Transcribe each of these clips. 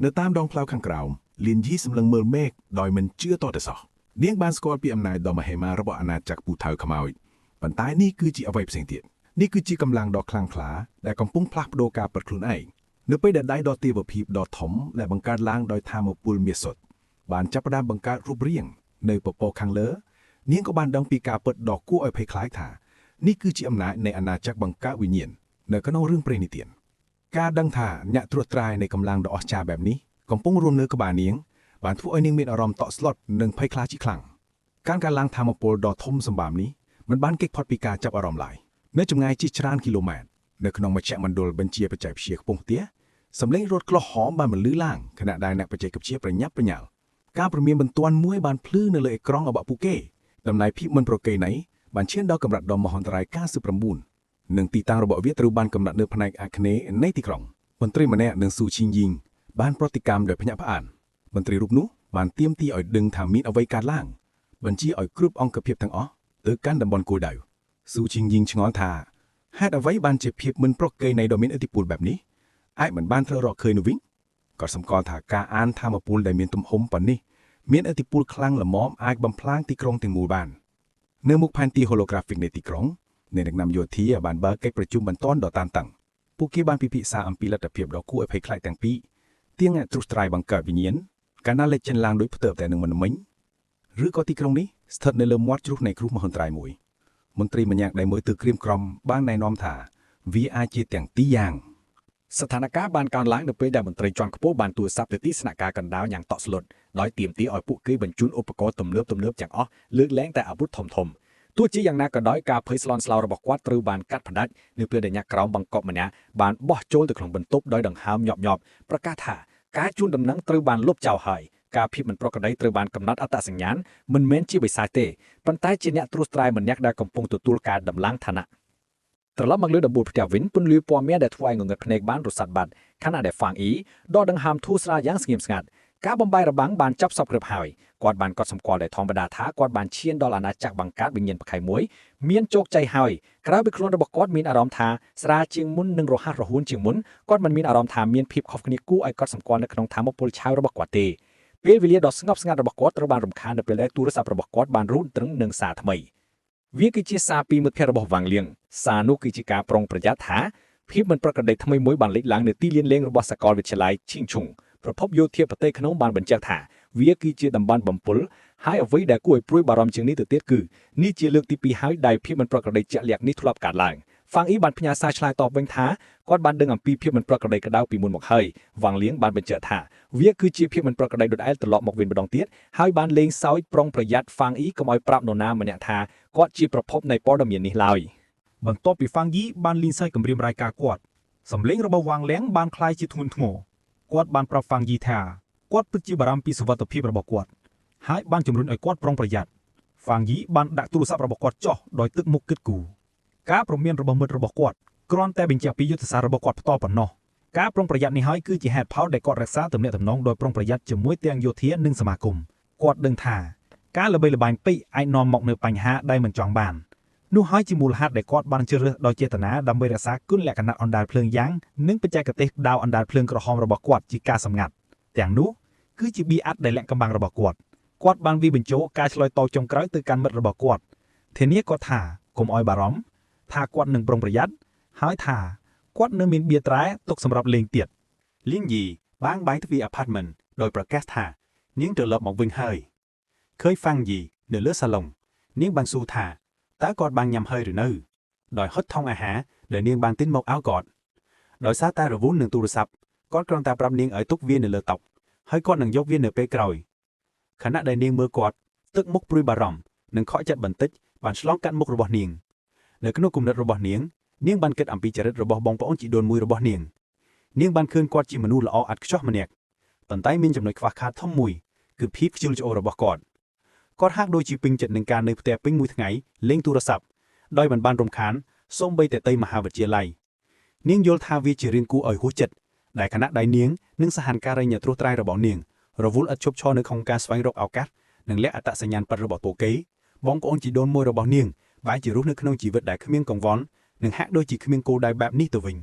នៅតាមដងផ្លូវខាងក្រោមលៀនយីសម្លឹងមើលមេឃដោយមិនជឿតតែសោះនាងបានស្គាល់ពីអំណាចដ៏មហិមារបស់អាណាចក្រពូថៅខ្មោចប៉ុន្តែនេះគឺជាអ្វីផ្សេងទៀតនេះគឺជាកម្លាំងដ៏ខ្លាំងក្លាដែលកំពុងផ្លាស់ប្ដូរការពិតខ្លួនឯងនៅពេលដែលដៃដ៏ទេវភាពដ៏ធំដែលបង្កើតឡើងដោយថាមពលមាសសុទ្ធបានចាប់ផ្ដើមបង្កើតរូបរាងនៅពពកខាងលើនាងក៏បានដឹងពីការពិតដ៏គួរឲ្យភ័យខ្លាចថានេះគឺជាអំណាចនៃអាណាចក្របង្កើតវិញ្ញាណនៅក្នុងរឿងព្រេងនិទាន ការដឹងថាអ្នកត្រួសត្រាយនៃកម្លាំងដ៏អស្ចារ្យបែបនេះកំពុងរស់នៅក្បែរនាងបានធ្វើឲ្យនាងមានអារម្មណ៍តក់ស្លុតនិងភ័យខ្លាចជាខ្លាំងការកើនឡើងធម៌ពលដ៏ធំសម្បើមនេះមិនបានគេចផុតពីការចាប់អារម្មណ៍ឡើយនៅចម្ងាយជាច្រើនគីឡូម៉ែត្រនៅក្នុងមជ្ឈមណ្ឌលបញ្ជាបច្ចេកវិទ្យាខ្ពង់ខ្ពស់សម្លេងរថក្លោះហមបានបន្លឺឡើងខណៈដែលអ្នកបច្ចេកវិទ្យាប្រញាប់ប្រញាល់ការព្រមានបន្ទាន់មួយបានភ្លឺនៅលើអេក្រង់របស់ពួកគេតម្លៃភាពមិនប្រក្រតីបានឈានដល់កម្រិតដ៏មហន្តរាយ99និងទីតាំងរបស់វាត្រូវបានកំណត់នៅផ្នែកអាគ្នេយ៍នៃទីក្រុងមន្ត្រីម្នាក់និងស៊ូឈីងយីងបានប្រតិកម្មដោយភ្ញាក់ផ្អើលមន្ត្រីរូបនោះបានទាមទារឲ្យដឹងថាមានអ្វីកើតឡើងបញ្ជាឲ្យគ្រប់អង្គភាពទាំងអស់ទៅកាន់តំបន់គោលដៅស៊ូឈីងយីងឆ្ងល់ថាហេតុអ្វីបានជាភាពមិនប្រក្រតីដ៏មានឥទ្ធិពលបែបនេះអាចមិនបានត្រូវរកឃើញនោះវិញក៏សម្គាល់ថាការអានធម៌ពលដែលមានទំហំប៉ុណ្នេះមានឥទ្ធិពលខ្លាំងល្មមអាចបំផ្លាញទីក្រុងទាំងមូលបាននៅមុខផែនទី holographic នៃទីក្រុងអ្នកដឹកនាំយោធាបានបើកកិច្ចប្រជុំបន្ទាន់ដ៏តានតឹងពួកគេបានពិភាក្សាអំពីលទ្ធភាពដ៏គួរឲ្យភ័យខ្លាចទាំងពីរទៀងអ្នកត្រួសត្រាយបង្កើតវិញ្ញាណកាលណាលេចចេញឡើងដោយផ្ទើបតែនឹងមិនមិញឬក៏ទីក្រុងនេះស្ថិតនៅលើមាត់ជ្រុះនៃគ្រោះមហន្តរាយមួយមន្ត្រីម្នាក់ដែលមើលទៅក្រៀមក្រំបានណែនាំថាវាអាចជាទាំងពីរយ៉ាង ស្ថានភាពបានកើនឡើងនៅពេលដែលមន្ត្រីជាន់ខ្ពស់បានទូរស័ព្ទទៅទីស្នាក់ការកណ្ដាលយ៉ាងតក់ស្លុតដោយទាមទារឲ្យពួកគេបញ្ជូនឧបករណ៍ទំនើបទំនើបទាំងអស់លើកលែងតែអាវុធធំធំទោះជាយ៉ាងណាក៏ដោយការភ័យស្លន់ស្លោរបស់គាត់ត្រូវបានកាត់ផ្តាច់នៅពេលដែលអ្នកក្រោមបង្កប់ម្នាក់បានបោះចូលទៅក្នុងបន្ទប់ដោយដង្ហើមញាប់ញាប់ប្រកាសថាការជូនដំណឹងត្រូវបានលុបចោលហើយការភាពមិនប្រក្រតីត្រូវបានកំណត់អត្តសញ្ញាណមិនមែនជាបិសាចទេប៉ុន្តែជាអ្នកត្រួសត្រាយម្នាក់ដែលកំពុងទទួលការដំឡើងឋានៈ ត្រឡប់មកលើដំបូលផ្ទះវិញពន្លឺពណ៌មាសដែលធ្វើឲ្យងងឹតភ្នែកបានរសាត់បាត់ខណៈដែលហ្វាងអ៊ីដកដង្ហើមធូរស្រាលយ៉ាងស្ងៀមស្ងាត់ការបំបាយរបាំងបានចាប់សពគ្រប់ហើយគាត់បានកត់សម្គាល់ដោយធម្មតាថាគាត់បានឈានដល់អាណាចក្របង្កើតវិញ្ញាណប្រខៃមួយមានជោគជ័យហើយក្រៅពីខ្លួនរបស់គាត់មានអារម្មណ៍ថាស្រាលជាងមុននិងរហ័សរហួនជាងមុនគាត់មិនមានអារម្មណ៍ថាមានភាពខុសគ្នាគួរឲ្យកត់សម្គាល់នៅក្នុងធម៌ពលឆៅរបស់គាត់ទេពេលវេលាដ៏ស្ងប់ស្ងាត់របស់គាត់ត្រូវបានរំខាននៅពេលដែលទូរស័ព្ទរបស់គាត់បានរូតត្រឹងនឹងសារថ្មី វាគឺជាសារពីមិត្តភ័ក្តិរបស់វ៉ាងលៀងសារនោះគឺជាការប្រុងប្រយ័ត្នថាភាពមិនប្រក្រតីថ្មីមួយបានលេចឡើងនៅទីលានលេងរបស់សាកលវិទ្យាល័យឈីងឈុងប្រភពយោធាប្រទេសក្នុងបានបញ្ជាក់ថាវាគឺជាតំបន់បំពុលហើយអ្វីដែលគួរឲ្យព្រួយបារម្ភជាងនេះទៅទៀតគឺនេះជាលើកទី2ហើយដែលភាពមិនប្រក្រតីជាក់លាក់នេះធ្លាប់កើតឡើងហ្វាងអ៊ីបានផ្ញើសារឆ្លើយតបវិញថាគាត់បានដឹងអំពីភាពមិនប្រក្រតីក្តៅពីមុនមកហើយវ៉ាងលៀងបានបញ្ជាក់ថាវាគឺជាភាពមិនប្រក្រតីដដែលត្រឡប់មកវិញម្ដងទៀតហើយបានលេងសើចប្រុងប្រយ័ត្នហ្វាងអ៊ីកុំឲ្យប្រាប់នរណាម្នាក់ថាគាត់ជាប្រភពនៃព័ត៌មាននេះឡើយ បន្ទាប់ពីហ្វាងយីបានលីងសើចគម្រាមរាយការណ៍គាត់សម្លេងរបស់វ៉ាងលៀងបានคล้ายជាធ្ងន់ធ្ងរគាត់បានប្រាប់ហ្វាងយីថាគាត់ពិតជាបារម្ភពីសុវត្ថិភាពរបស់គាត់ហើយបានជំរុញឲ្យគាត់ប្រុងប្រយ័ត្នហ្វាងយីបានដាក់ទូរស័ព្ទរបស់គាត់ចុះដោយទឹកមុខគិតគូរការព្រមានរបស់មិត្តរបស់គាត់គ្រាន់តែបញ្ជាក់ពីយុទ្ធសាស្ត្ររបស់គាត់ផ្ទាល់ប៉ុណ្ណោះការប្រុងប្រយ័ត្ននេះហើយគឺជាហេតុផលដែលគាត់រក្សាទំនាក់ទំនងដោយប្រុងប្រយ័ត្នជាមួយទាំងយោធានិងសមាគមគាត់ដឹងថាការល្បីល្បាញពេកអាចនាំមកនូវបញ្ហាដែលមិនចង់បាន នោះហើយជាមូលហេតុដែលគាត់បានជ្រើសរើសដោយចេតនាដើម្បីរក្សាគុណលក្ខណៈអណ្ដាតភ្លើងយ៉ាងនិងបច្ចេកទេសដាវអណ្ដាតភ្លើងក្រហមរបស់គាត់ជាការសម្ងាត់ទាំងនោះគឺជាបៀអាត់ដែលលាក់កំបាំងរបស់គាត់គាត់បានវាយបញ្ចូលការឆ្លើយតបចុងក្រោយទៅកាន់មិត្តរបស់គាត់ធានាគាត់ថាកុំឲ្យបារម្ភថាគាត់នឹងប្រុងប្រយ័ត្នហើយថាគាត់នៅមានបៀត្រែទុកសម្រាប់លេងទៀត លៀងយីបានបែកទ្វារអាផាតមិនដោយប្រកាសថានាងត្រឡប់មកវិញហើយឃើញហ្វាងយីនៅលើសាឡុងនាងបានសួរថាតើគាត់បានញ៉ាំហើយឬនៅដោយហុចថង់អាហារដែលនាងបានទិញមកឲ្យគាត់ដោយសារតែរវល់នឹងទូរស័ព្ទគាត់គ្រាន់តែប្រាប់នាងឲ្យទុកវានៅលើតុហើយគាត់នឹងយកវានៅពេលក្រោយខណៈដែលនាងមើលគាត់ទឹកមុខព្រួយបារម្ភនិងខកចិត្តបន្តិចបានឆ្លងកាត់មុខរបស់នាងនៅក្នុងគំនិតរបស់នាងនាងបានគិតអំពីចរិតរបស់បងប្អូនជីដូនមួយរបស់នាង នាងបានឃើញគាត់ជាមនុស្សល្អឥតខ្ចោះម្នាក់ប៉ុន្តែមានចំណុចខ្វះខាតធំមួយគឺភាពខ្ជិលច្អូរបស់គាត់គាត់ហាក់ដូចជាពេញចិត្តនឹងការនៅផ្ទះពេញមួយថ្ងៃលេងទូរស័ព្ទដោយមិនបានរំខានសូម្បីតែទៅមហាវិទ្យាល័យនាងយល់ថាវាជារឿងគួរឲ្យហួសចិត្តដែលខណៈដែលនាងនិងសហការីអ្នកត្រួសត្រាយរបស់នាងរវល់ឥតឈប់ឈរនៅក្នុងការស្វែងរកឱកាសនិងលាក់អត្តសញ្ញាណពិតរបស់ពួកគេបងប្អូនជីដូនមួយរបស់នាងបែរជារស់នៅក្នុងជីវិតដែលគ្មានកង្វល់និងហាក់ដូចជាគ្មានគោលដៅបែបនេះទៅវិញ។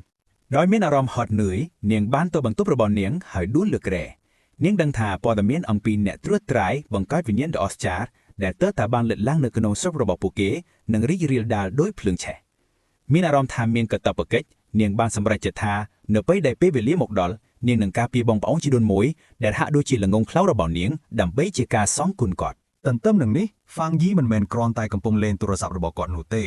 ដោយមានអារម្មណ៍ហត់នឿយនាងបានទៅបន្ទប់របស់នាងហើយដួលលើគ្រែនាងដឹងថាព័ត៌មានអំពីអ្នកត្រួតត្រាយបង្កើតវិញ្ញាណដ៏អស្ចារ្យដែលទើបតែបានលើកឡើងនៅក្នុងស្រុករបស់ពួកគេនឹងរីករាលដាលដោយភ្លើងឆេះមានអារម្មណ៍ថាមានកាតព្វកិច្ចនាងបានសម្រេចចិត្តថានៅពេលដែលពេលវេលាមកដល់នាងនឹងការពារបងប្អូនជីដូនមួយដែលហាក់ដូចជាល្ងង់ខ្លៅរបស់នាងដើម្បីជាការសងគុណគាត់ ទន្ទឹមនឹងនេះហ្វាងយីមិនមែនគ្រាន់តែកំពុងលេងទូរស័ព្ទរបស់គាត់នោះទេ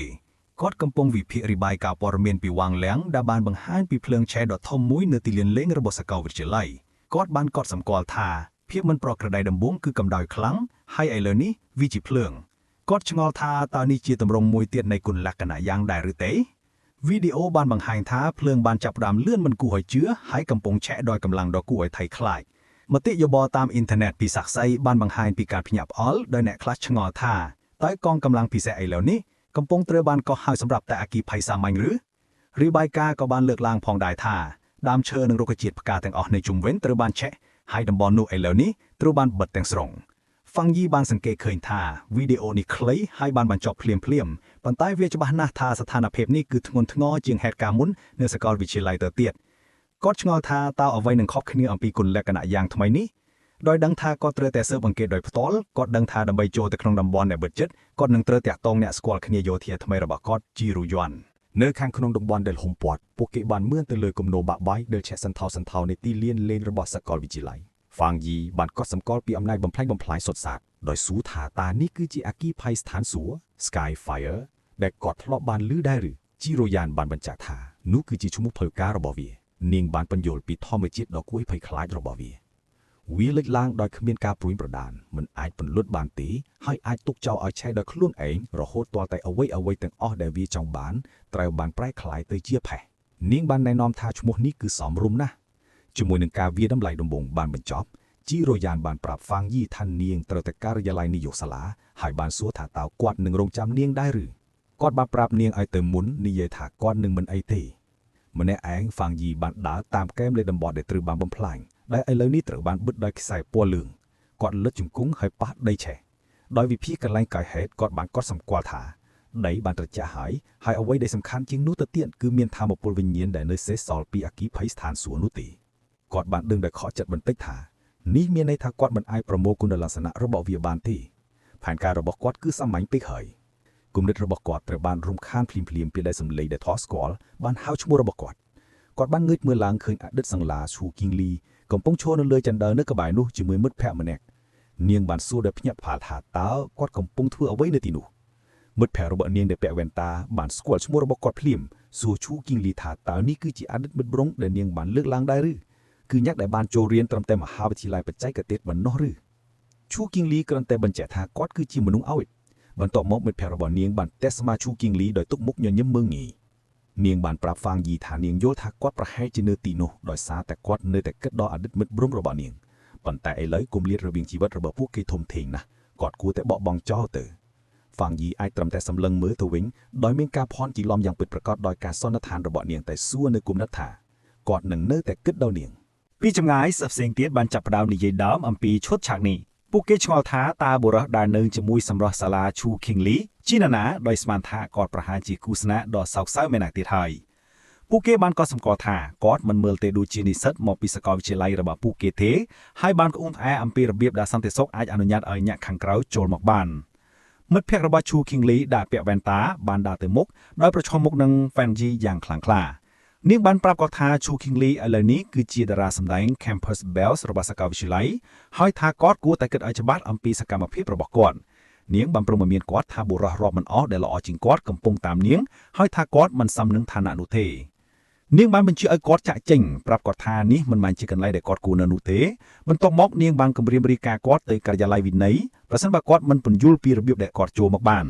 គាត់កំពុងវិភាគរិបាយការណ៍ព័ត៌មានពីវ៉ាងលៀងដែលបានបង្ហាញពីភ្លើងឆេះដ៏ធំមួយនៅទីលានលេងរបស់សាកលវិទ្យាល័យគាត់បានកត់សម្គាល់ថាភាពមិនប្រក្រតីដំបូងគឺកម្ដៅខ្លាំងហើយឥឡូវនេះវាជាភ្លើងគាត់ឆ្ងល់ថាតើនេះជាទម្រង់មួយទៀតនៃគុណលក្ខណៈយ៉ាងដែរឬទេវីដេអូបានបង្ហាញថាភ្លើងបានចាប់ផ្ដើមលឿនមិនគួរឲ្យជឿហើយកំពុងឆេះដោយកម្លាំងដ៏គួរឲ្យថៃខ្លាច មតិយោបល់តាមអ៊ីនធឺណិតពីសាក្សីបានបង្ហាញពីការភ្ញាក់ផ្អើលដោយអ្នកខ្លះឆ្ងល់ថាតើកងកម្លាំងពិសេសឥឡូវនេះកំពុងត្រូវបានកោះហៅសម្រាប់តែអគ្គិភ័យសាមញ្ញឬរាបាយការណ៍ក៏បានលើកឡើងផងដែរថាដើមឈើនិងរុក្ខជាតិផ្កាទាំងអស់នៅជុំវិញត្រូវបានឆេះហើយតំបន់នោះឥឡូវនេះត្រូវបានបិទទាំងស្រុងហ្វាងយីបានសង្កេតឃើញថាវីដេអូនេះខ្លីហើយបានបញ្ចប់ភ្លាមៗប៉ុន្តែវាច្បាស់ណាស់ថាស្ថានភាពនេះគឺធ្ងន់ធ្ងរជាងហេតុការណ៍មុននៅសាកលវិទ្យាល័យទៅទៀត គាត់ឆ្ងល់ថាតើអ្វីនឹងខុសគ្នាអំពីគុណលក្ខណៈយ៉ាងថ្មីនេះដោយដឹងថាគាត់ត្រូវតែស៊ើបអង្កេតដោយផ្ទាល់គាត់ដឹងថាដើម្បីចូលទៅក្នុងតំបន់ដែលបិទជិតគាត់នឹងត្រូវតាក់ទងអ្នកស្គាល់គ្នាយោធាថ្មីរបស់គាត់ជីរូយ័ន នៅខាងក្នុងតំបន់ដែលហ៊ុំព័ទ្ធពួកគេបានមើលទៅលើគំនរបាក់បាយដែលឆេះសន្ធោសន្ធោនៃទីលានលេងរបស់សាកលវិទ្យាល័យហ្វាងយីបានកត់សម្គាល់ពីអំណាចបំផ្លាញបំផ្លាញសុទ្ធសាធដោយសួរថាតើនេះគឺជាអគ្គីភ័យស្ថានសួគ៌ Sky Fire ដែលគាត់ធ្លាប់បានឮដែរឬជីរ៉ូយ៉ានបានបញ្ជាក់ថានោះគឺជាឈ្មោះផ្លូវការរបស់វានាងបានបញ្យល់ពីធម្មជាតិដ៏គួរឲ្យភ័យខ្លាចរបស់វាវាលេចឡើងដោយគ្មានការព្រួយប្រដានមិនអាចពន្លត់បានទេហើយអាចទុកចោលឲ្យឆេះដោយខ្លួនឯងរហូតទាល់តែអ្វីអ្វីទាំងអស់ដែលវាចង់បានត្រូវបានប្រែក្លាយទៅជាផេះនាងបានណែនាំថាឈ្មោះនេះគឺសមរម្យណាស់ជាមួយនឹងការវាយតម្លៃដំបូងបានបញ្ចប់ជីរ៉ូយ៉ានបានប្រាប់ហ្វាងយីថានាងត្រូវទៅការិយាល័យនាយកសាលាហើយបានសួរថាតើគាត់នឹងរងចាំនាងដែរឬគាត់បានប្រាប់នាងឲ្យទៅមុននិយាយថាគាត់នឹងមិនអីទេម្នាក់ឯងហ្វាងយីបានដើរតាមកែមលេតំបន់ដែលត្រូវបានបំផ្លាញដែលឥឡូវនេះត្រូវបានបិទដោយខ្សែពណ៌លឿងគាត់លិតជង្គង់ហើយប៉ះដីឆេះដោយវិភាគកន្លែងកើតហេតុគាត់បានកត់សម្គាល់ថាដីបានត្រជាក់ហើយហើយអ្វីដែលសំខាន់ជាងនោះទៅទៀតគឺមានធម៌ពលវិញ្ញាណដែលនៅសេសសល់ពីអគ្គិភ័យស្ថានសួគ៌នោះទេគាត់បានដឹងដោយខកចិត្តបន្តិចថានេះមានន័យថាគាត់មិនអាចប្រមូលគុណលក្ខណៈរបស់វាបានទេផែនការរបស់គាត់គឺសាមញ្ញពេកហើយគំនិតរបស់គាត់ត្រូវបានរំខានភ្លាមៗពេលដែលសម្លេងដែលថតស្គាល់បានហៅឈ្មោះរបស់គាត់គាត់បានងើយមើលឡើងឃើញអតីតសង្លាឈូគីងលីកំពុងឈរនៅលើជណ្ដើរនៅក្បែរនោះជាមួយមិត្តភក្តិម្នាក់នាងបានសួរដោយភ្ញាក់ផ្អើលថាតើគាត់កំពុងធ្វើអ្វីនៅទីនោះមិត្តភក្តិរបស់នាងដែលពាក់វ៉ែនតាបានស្គាល់ឈ្មោះរបស់គាត់ភ្លាមសួរឈូគីងលីថាតើនេះគឺជាអតីតមិត្តប្រុងដែលនាងបានលើកឡើងដែរឬគឺអ្នកដែលបានចូលរៀនត្រឹមតែមហាវិទ្យាល័យបច្ចេកទេសប៉ុណ្ណោះឬឈូគីងលីគ្រាន់តែបញ្ជាក់ថាគាត់គឺជាមនុស្សអោយបន្ទាប់មកមិត្តភក្តិរបស់នាងបានតេស្តស្មាឈូគីងលីដោយទុកមុខញញឹមមើងងាយនាងបានប្រាប់ហ្វាងយីថានាងយល់ថាគាត់ប្រហែលជានៅទីនោះដោយសារតែគាត់នៅតែគិតដល់អតីតមិត្តប្រុងរបស់នាងប៉ុន្តែឥឡូវគម្លាតរវាងជីវិតរបស់ពួកគេធំធេងណាស់គាត់គួរតែបកបង់ចោលទៅហ្វាងយីអាចត្រឹមតែសម្លឹងមើលទៅវិញដោយមានការភ័ន្តច្រឡំយ៉ាងពិតប្រាកដដោយការសន្និដ្ឋានរបស់នាងតែសួរនៅគំនិតថាគាត់នឹងនៅតែគិតដល់នាង ពីចម្ងាយសិស្សផ្សេងទៀតបានចាប់ផ្ដើមនិយាយដើមអំពីឈុតឆាកនេះពួកគេឆ្ងល់ថាតើបុរសដែលនៅជាមួយសម្រស់សាលាឈូឃីងលីជានរណាដោយស្មានថាគាត់ប្រហែលជាគូស្នេហ៍ដ៏សោកសៅមែនណាទៀតហើយពួកគេបានកត់សម្គាល់ថាគាត់មិនមើលទេដូចជានិស្សិតមកពីសាកលវិទ្យាល័យរបស់ពួកគេទេហើយបានក្អួនក្អែអំពីរបៀបដែលសន្តិសុខអាចអនុញ្ញាតឲ្យអ្នកខាងក្រៅចូលមកបានមិត្តភក្តិរបស់ឈូឃីងលីដែលពាក់វ៉ែនតាបានដើរទៅមុខដោយប្រឈមមុខនឹងហ្វេនជីយ៉ាងខ្លាំងក្លានាងបានប្រាប់គាត់ថាឈូឃីងលីឥឡូវនេះគឺជាតារាសម្ដែង Campus Bells របស់សាកលវិទ្យាល័យហើយថាគាត់គួរតែគិតឲ្យច្បាស់អំពីសកម្មភាពរបស់គាត់នាងបានព្រមមានគាត់ថាបុរសរាប់មិនអស់ដែលល្អជាងគាត់កំពុងតាមនាងហើយថាគាត់មិនសមនឹងឋានៈនោះទេនាងបានបញ្ជាឲ្យគាត់ចាក់ចេញប្រាប់គាត់ថានេះមិនមែនជាកន្លែងដែលគាត់គួរនៅនោះទេបន្ទាប់មកនាងបានគម្រាមរាយការណ៍គាត់ទៅការិយាល័យវិន័យប្រសិនបើគាត់មិនពន្យល់ពីរបៀបដែលគាត់ចូលមកបាន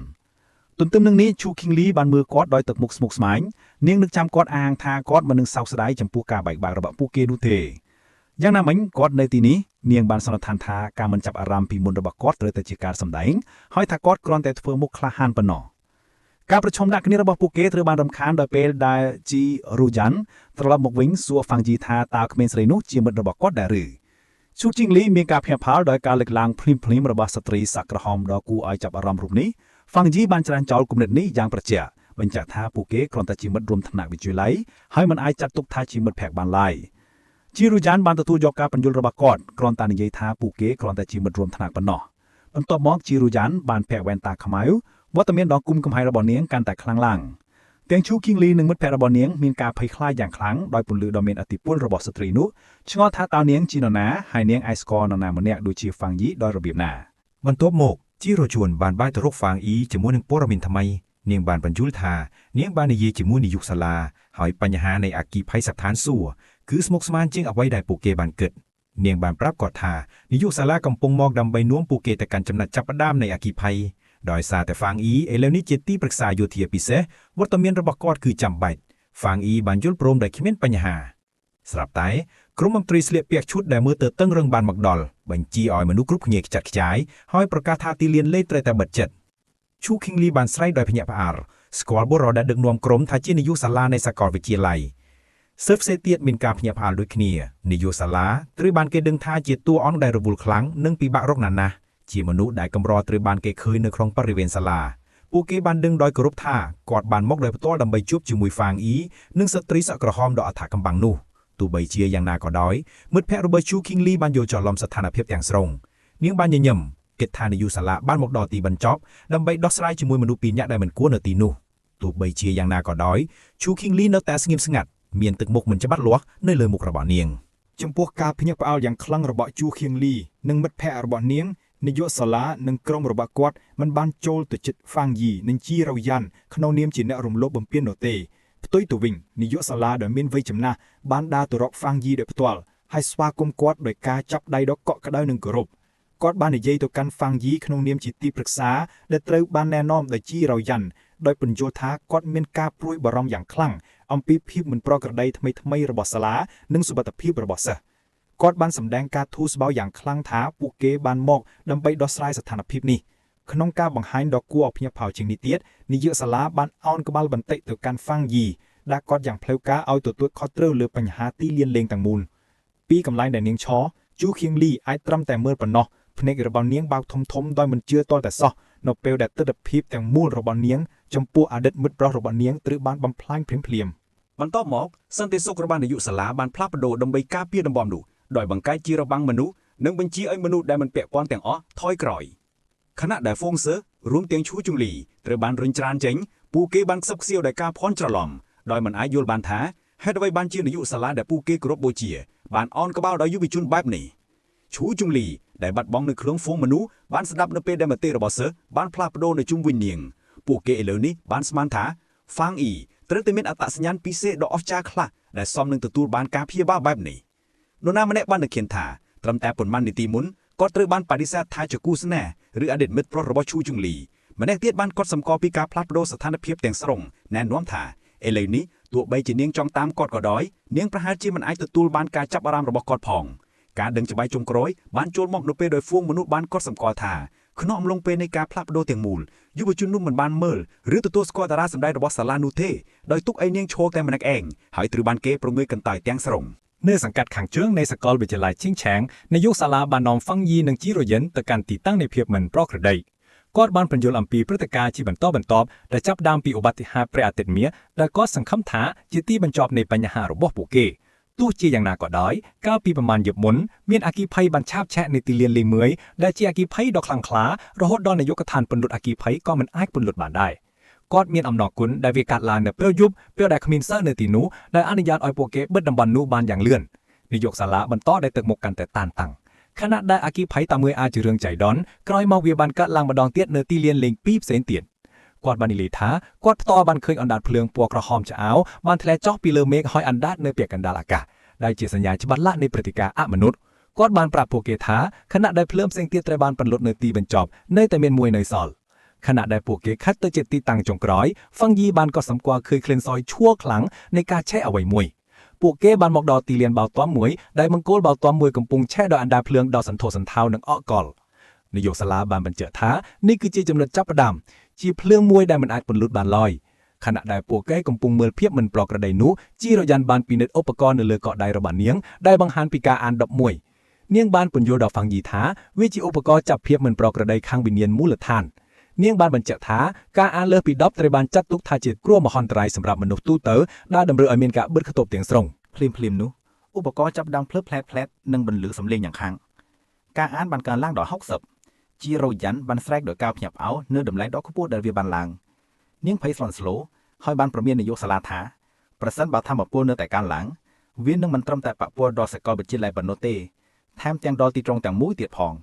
ទន្ទឹមនឹងនេះឈូឃីងលីបានមើលគាត់ដោយទឹកមុខស្មុគស្មាញនាងនឹកចាំគាត់អាងថាគាត់មិននឹងសោកស្ដាយចំពោះការបែកបាក់របស់ពួកគេនោះទេយ៉ាងណាមិញគាត់នៅទីនេះនាងបានសន្និដ្ឋានថាការមិនចាប់អារម្មណ៍ពីមុនរបស់គាត់ត្រូវតែជាការសម្ដែងហើយថាគាត់គ្រាន់តែធ្វើមុខក្លាហានប៉ុណ្ណោះការប្រជុំដាក់គ្នារបស់ពួកគេត្រូវបានរំខានដោយពេលដែលជីរូយ៉ាន់ត្រឡប់មកវិញសួរហ្វាងជីថាតើក្មេងស្រីនោះជាមិត្តរបស់គាត់ដែរឬឈូជីងលីមានការភ្ញាក់ផ្អើលដោយការលើកឡើងភ្លាមៗរបស់ស្ត្រីសក់ក្រហមដ៏គួរឲ្យចាប់អារម្មណ៍រូបនេះហ្វាងជីបានច្រានចោលគំនិតនេះយ៉ាងប្រជាក់ បញ្ជាក់ថាពួកគេគ្រាន់តែជាមិត្តរួមថ្នាក់វិទ្យាល័យហើយមិនអាចចាត់ទុកថាជាមិត្តភក្តិបានឡើយជីរូយ៉ានបានទទួលយកការបញ្យល់របស់គាត់គ្រាន់តែនិយាយថាពួកគេគ្រាន់តែជាមិត្តរួមថ្នាក់ប៉ុណ្ណោះបន្ទាប់មកជីរូយ៉ានបានពាក់វ៉ែនតាខ្មៅវត្តមានដ៏គុំកំហែងរបស់នាងកាន់តែខ្លាំងឡើងទាំងឈូគីងលីនិងមិត្តភក្តិរបស់នាងមានការភ័យខ្លាចយ៉ាងខ្លាំងដោយពន្លឺដ៏មានឥទ្ធិពលរបស់ស្ត្រីនោះឆ្ងល់ថាតើនាងជានរណាហើយនាងអាចស្គាល់នរណាម្នាក់ដូចជាហ្វាងយីដោយរបៀបណា បន្ទាប់មកជីរ៉ូជួនបានបែរទៅរកហ្វាងអ៊ីជាមួយនឹងព័ត៌មានថ្មីនាងបានបញ្យល់ថានាងបាននិយាយជាមួយនាយកសាលាហើយបញ្ហានៃអគ្គិភ័យស្ថានសួគ៌គឺស្មុគស្មាញជាងអ្វីដែលពួកគេបានគិតនាងបានប្រាប់គាត់ថានាយកសាលាកំពុងមកដើម្បីនាំពួកគេទៅកាន់ចំណុចចាប់ផ្ដើមនៃអគ្គិភ័យដោយសារតែហ្វាងអ៊ីឥឡូវនេះជាទីប្រឹក្សាយោធាពិសេសវត្តមានរបស់គាត់គឺចាំបាច់ហ្វាងអ៊ីបានយល់ព្រមដោយគ្មានបញ្ហាស្រាប់តែក្រុមមន្ត្រីស្លៀកពាក់ឈុតដែលមើលទៅតឹងរឹងបានមកដល់បញ្ជាឲ្យមនុស្សគ្រប់គ្នាខ្ចាត់ខ្ចាយហើយប្រកាសថាទីលានលេងត្រូវតែបិទចិត្តឈូឃីងលីបានស្រែកដោយភ្ញាក់ផ្អើលស្គាល់បុរសដែលដឹកនាំក្រុមថាជានាយកសាលានៃសាកលវិទ្យាល័យសិស្សផ្សេងទៀតមានការភ្ញាក់ផ្អើលដូចគ្នានាយកសាលាត្រូវបានគេដឹងថាជាតួអង្គដែលរវល់ខ្លាំងនិងពិបាករកណាស់ណាស់ជាមនុស្សដែលកម្រត្រូវបានគេឃើញនៅក្នុងបរិវេណសាលាពួកគេបានដឹងដោយគោរពថាគាត់បានមកដោយផ្ទាល់ដើម្បីជួបជាមួយហ្វាងអ៊ីនិងស្ត្រីសក់ក្រហមដ៏អធិកំបាំងនោះទោះបីជាយ៉ាងណាក៏ដោយមិត្តភក្តិរបស់ឈូឃីងលីបានយល់ច្រឡំស្ថានភាពទាំងស្រុងនាងបានញញឹមគិតថានាយកសាលាបានមកដល់ទីបញ្ចប់ដើម្បីដោះស្រាយជាមួយមនុស្សពីរនាក់ដែលមិនគួរនៅទីនោះទោះបីជាយ៉ាងណាក៏ដោយឈូឃីងលីនៅតែស្ងៀមស្ងាត់មានទឹកមុខមិនច្បាស់លាស់នៅលើមុខរបស់នាង ចំពោះការភ្ញាក់ផ្អើលយ៉ាងខ្លាំងរបស់ជូខៀងលីនិងមិត្តភក្តិរបស់នាងនាយកសាលានិងក្រុមរបស់គាត់មិនបានចូលទៅជិតហ្វាងយីនិងជីរ៉ូយ៉ាន់ក្នុងនាមជាអ្នករំលោភបំពាននោះទេផ្ទុយទៅវិញនាយកសាលាដែលមានវ័យចំណាស់បានដើរទៅរកហ្វាងយីដោយផ្ទាល់ហើយស្វាគមន៍គាត់ដោយការចាប់ដៃដ៏កក់ក្ដៅនិងគោរពគាត់បាននិយាយទៅកាន់ហ្វាងយីក្នុងនាមជាទីប្រឹក្សាដែលត្រូវបានណែនាំដោយជីរ៉ូយ៉ាន់ដោយពន្យល់ថាគាត់មានការព្រួយបារម្ភយ៉ាងខ្លាំងអំពីភាពមិនប្រក្រតីថ្មីៗរបស់សាលានិងសុវត្ថិភាពរបស់សិស្សគាត់បានសម្ដែងការធូរស្បើយយ៉ាងខ្លាំងថាពួកគេបានមកដើម្បីដោះស្រាយស្ថានភាពនេះក្នុងការបង្ហាញដ៏គួរឲ្យភ្ញាក់ផ្អើលជាងនេះទៀតនាយកសាលាបានអោនក្បាលបន្តិចទៅកាន់ហ្វាងយីដែលគាត់យ៉ាងផ្លូវការឲ្យទទួលខុសត្រូវលើបញ្ហាទីលានលេងទាំងមូលពីកន្លែងដែលនាងឈរជូខៀងលីអាចត្រឹមតែមើលប៉ុណ្ណោះភ្នែករបស់នាងបើកធំធំដោយមិនជឿទាល់តែសោះនៅពេលដែលទិដ្ឋភាពទាំងមូលរបស់នាងចំពោះអតីតមិត្តប្រុសរបស់នាងត្រូវបានបំផ្លាញភ្លាមៗ បន្ទាប់មកសន្តិសុខរបស់នាយកសាលាបានផ្លាស់ប្ដូរដើម្បីការពារតំបន់នោះដោយបង្កើតជារបាំងមនុស្សនិងបញ្ជាឲ្យមនុស្សដែលមិនពាក់ព័ន្ធទាំងអស់ថយក្រោយខណៈដែលហ្វូងសឺរួមទាំងឈូជុងលីត្រូវបានរុញច្រានចេញពួកគេបានខ្សឹបខ្សៀវដោយការភ័ន្តច្រឡំដោយមិនអាចយល់បានថាហេតុអ្វីបានជានាយកសាលាដែលពួកគេគោរពបូជាបានអោនក្បាលដល់យុវជនបែបនេះឈូជុងលីដែលបាត់បង់នៅក្នុងហ្វូងមនុស្សបានស្ដាប់នៅពេលដែលមតិរបស់សិស្សបានផ្លាស់ប្ដូរនៅជុំវិញនាងពួកគេឥឡូវនេះបានស្មានថាហ្វាងអ៊ីត្រូវតែមានអត្តសញ្ញាណពិសេសដ៏អស្ចារ្យខ្លះដែលសមនឹងទទួលបានការព្យាបាលបែបនេះនរណាម្នាក់បាននឹកឃើញថាត្រឹមតែប៉ុន្មាននាទីមុនគាត់ត្រូវបានបដិសេធថាជាគូស្នេហ៍ឬអតីតមិត្តប្រុសរបស់ឈូជុងលីម្នាក់ទៀតបានកត់សម្គាល់ពីការផ្លាស់ប្ដូរស្ថានភាពទាំងស្រុងណែនាំថាឥឡូវនេះទោះបីជានាងចង់តាមគាត់ក៏ដោយនាងប្រហែលជាមិនអាចទទួលបានការចាប់អារម្មណ៍របស់គាត់ផងការដឹងច្បាស់ចុងក្រោយបានចូលមកនៅពេលដោយហ្វូងមនុស្សបានកត់សម្គាល់ថាក្នុងអំឡុងពេលនៃការផ្លាស់ប្ដូរទាំងមូលយុវជននោះមិនបានមើលឬទទួលស្គាល់តារាសម្ដែងរបស់សាលានោះទេដោយទុកឲ្យនាងឈរតែម្នាក់ឯងហើយត្រូវបានគេប្រងើយកន្តើយទាំងស្រុងនៅសង្កាត់ខាងជើងនៃសាកលវិទ្យាល័យឈៀងឆាងនាយកសាលាបាននាំហ្វាងយីនិងជីរ៉ូយិនទៅកាន់ទីតាំងនៃភាពមិនប្រក្រតីគាត់បានបញ្យល់អំពីព្រឹត្តិការណ៍ជាបន្តបន្ទាប់ដែលចាប់ផ្ដើមពីឧបទ្ទហេតុព្រះអាទិត្យមាសដែលគាត់សង្ឃឹមថាជាទីបញ្ចប់នៃបញ្ហារបស់ពួកគេទោះជាយ៉ាងណាក៏ដោយកាលពីប្រមាណយប់មុនមានអគ្គិភ័យបានឆាបឆេះនៅទីលានលេងមួយដែលជាអគ្គិភ័យដ៏ខ្លាំងក្លារហូតដល់នាយកដ្ឋានពន្លត់អគ្គិភ័យក៏មិនអាចពន្លត់បានដែរគាត់មានអំណរគុណដែលវាកាត់ឡើងនៅពេលយប់ពេលដែលគ្មានសិស្សនៅទីនោះដែលអនុញ្ញាតឲ្យពួកគេបិទតំបន់នោះបានយ៉ាងលឿននាយកសាលាបន្តដែលទឹកមុខកាន់តែតានតឹងខណៈដែលអគ្គិភ័យតាមមួយអាចជារឿងចៃដន្យក្រោយមកវាបានកើតឡើងម្ដងទៀតនៅទីលានលេងពីរផ្សេងទៀតគាត់បាននិយាយថាគាត់ផ្ទាល់បានឃើញអណ្ដាតភ្លើងពណ៌ក្រហមឆ្អៅបានធ្លាក់ចុះពីលើមេឃហើយអណ្ដាតនៅពាក់កណ្ដាលអាកាសដែលជាសញ្ញាច្បាស់លាស់នៃព្រឹត្តិការណ៍អមនុស្សគាត់បានប្រាប់ពួកគេថាខណៈដែលភ្លើងផ្សេងទៀតត្រូវបានពន្លត់នៅទីបញ្ចប់នៅតែមានមួយនៅសល់ខណៈដែលពួកគេខិតទៅជាទីតាំងចុងក្រោយហ្វាងយីបានកត់សម្គាល់ឃើញក្លិនសយឈួលខ្លាំងនៃការឆេះអ្វីមួយពួកគេបានមកដល់ទីលានបាល់ទាត់មួយដែលមង្គលបាល់ទាត់មួយកំពុងឆេះដោយអណ្ដាតភ្លើងដ៏សន្ធោសន្ធៅនិងអកកលនាយកសាលាបានបញ្ជាក់ថានេះគឺជាចំណុចចាប់ផ្ដើមជាភ្លើងមួយដែលមិនអាចពន្លត់បានឡើយខណៈដែលពួកគេកំពុងមើលភាពមិនប្រក្រតីនោះជីរយ៉ាន់បានពិនិត្យឧបករណ៍នៅលើកដៃរបស់នាងដែលបង្ហាញពីការអាន11នាងបានពន្យល់ដល់ហ្វាងយីថាវាជាឧបករណ៍ចាប់ភាពមិនប្រក្រតីខាងវិញ្ញាណមូលដ្ឋាន នាងបានបញ្ជាក់ថាការអានលើសពី10ត្រូវបានចាត់ទុកថាជាគ្រោះមហន្តរាយសម្រាប់មនុស្សទូទៅដែលតម្រូវឲ្យមានការបិទខ្ទប់ទាំងស្រុង ភ្លាមភ្លាមៗនោះឧបករណ៍ចាប់ផ្ដើមភ្លើផ្លែតផ្លែតនិងបន្លឺសំឡេងយ៉ាងខ្លាំងការអានបានកើនឡើងដល់60ជីរ៉ូយ៉ាន់បានស្រែកដោយការភ្ញាក់ផ្អើលនៅតម្លៃដ៏ខ្ពស់ដែលវាបានឡើងនាងភ័យស្លន់ស្លោហើយបានប្រមាននាយកសាលាថាប្រសិនបើធម្មពលនៅតែកើនឡើងវានឹងមិនត្រឹមតែប៉ះពាល់ដល់សាកលវិទ្យាល័យប៉ុណ្ណោះទេថែមទាំងដល់ទីក្រុងទាំងមូលទៀតផង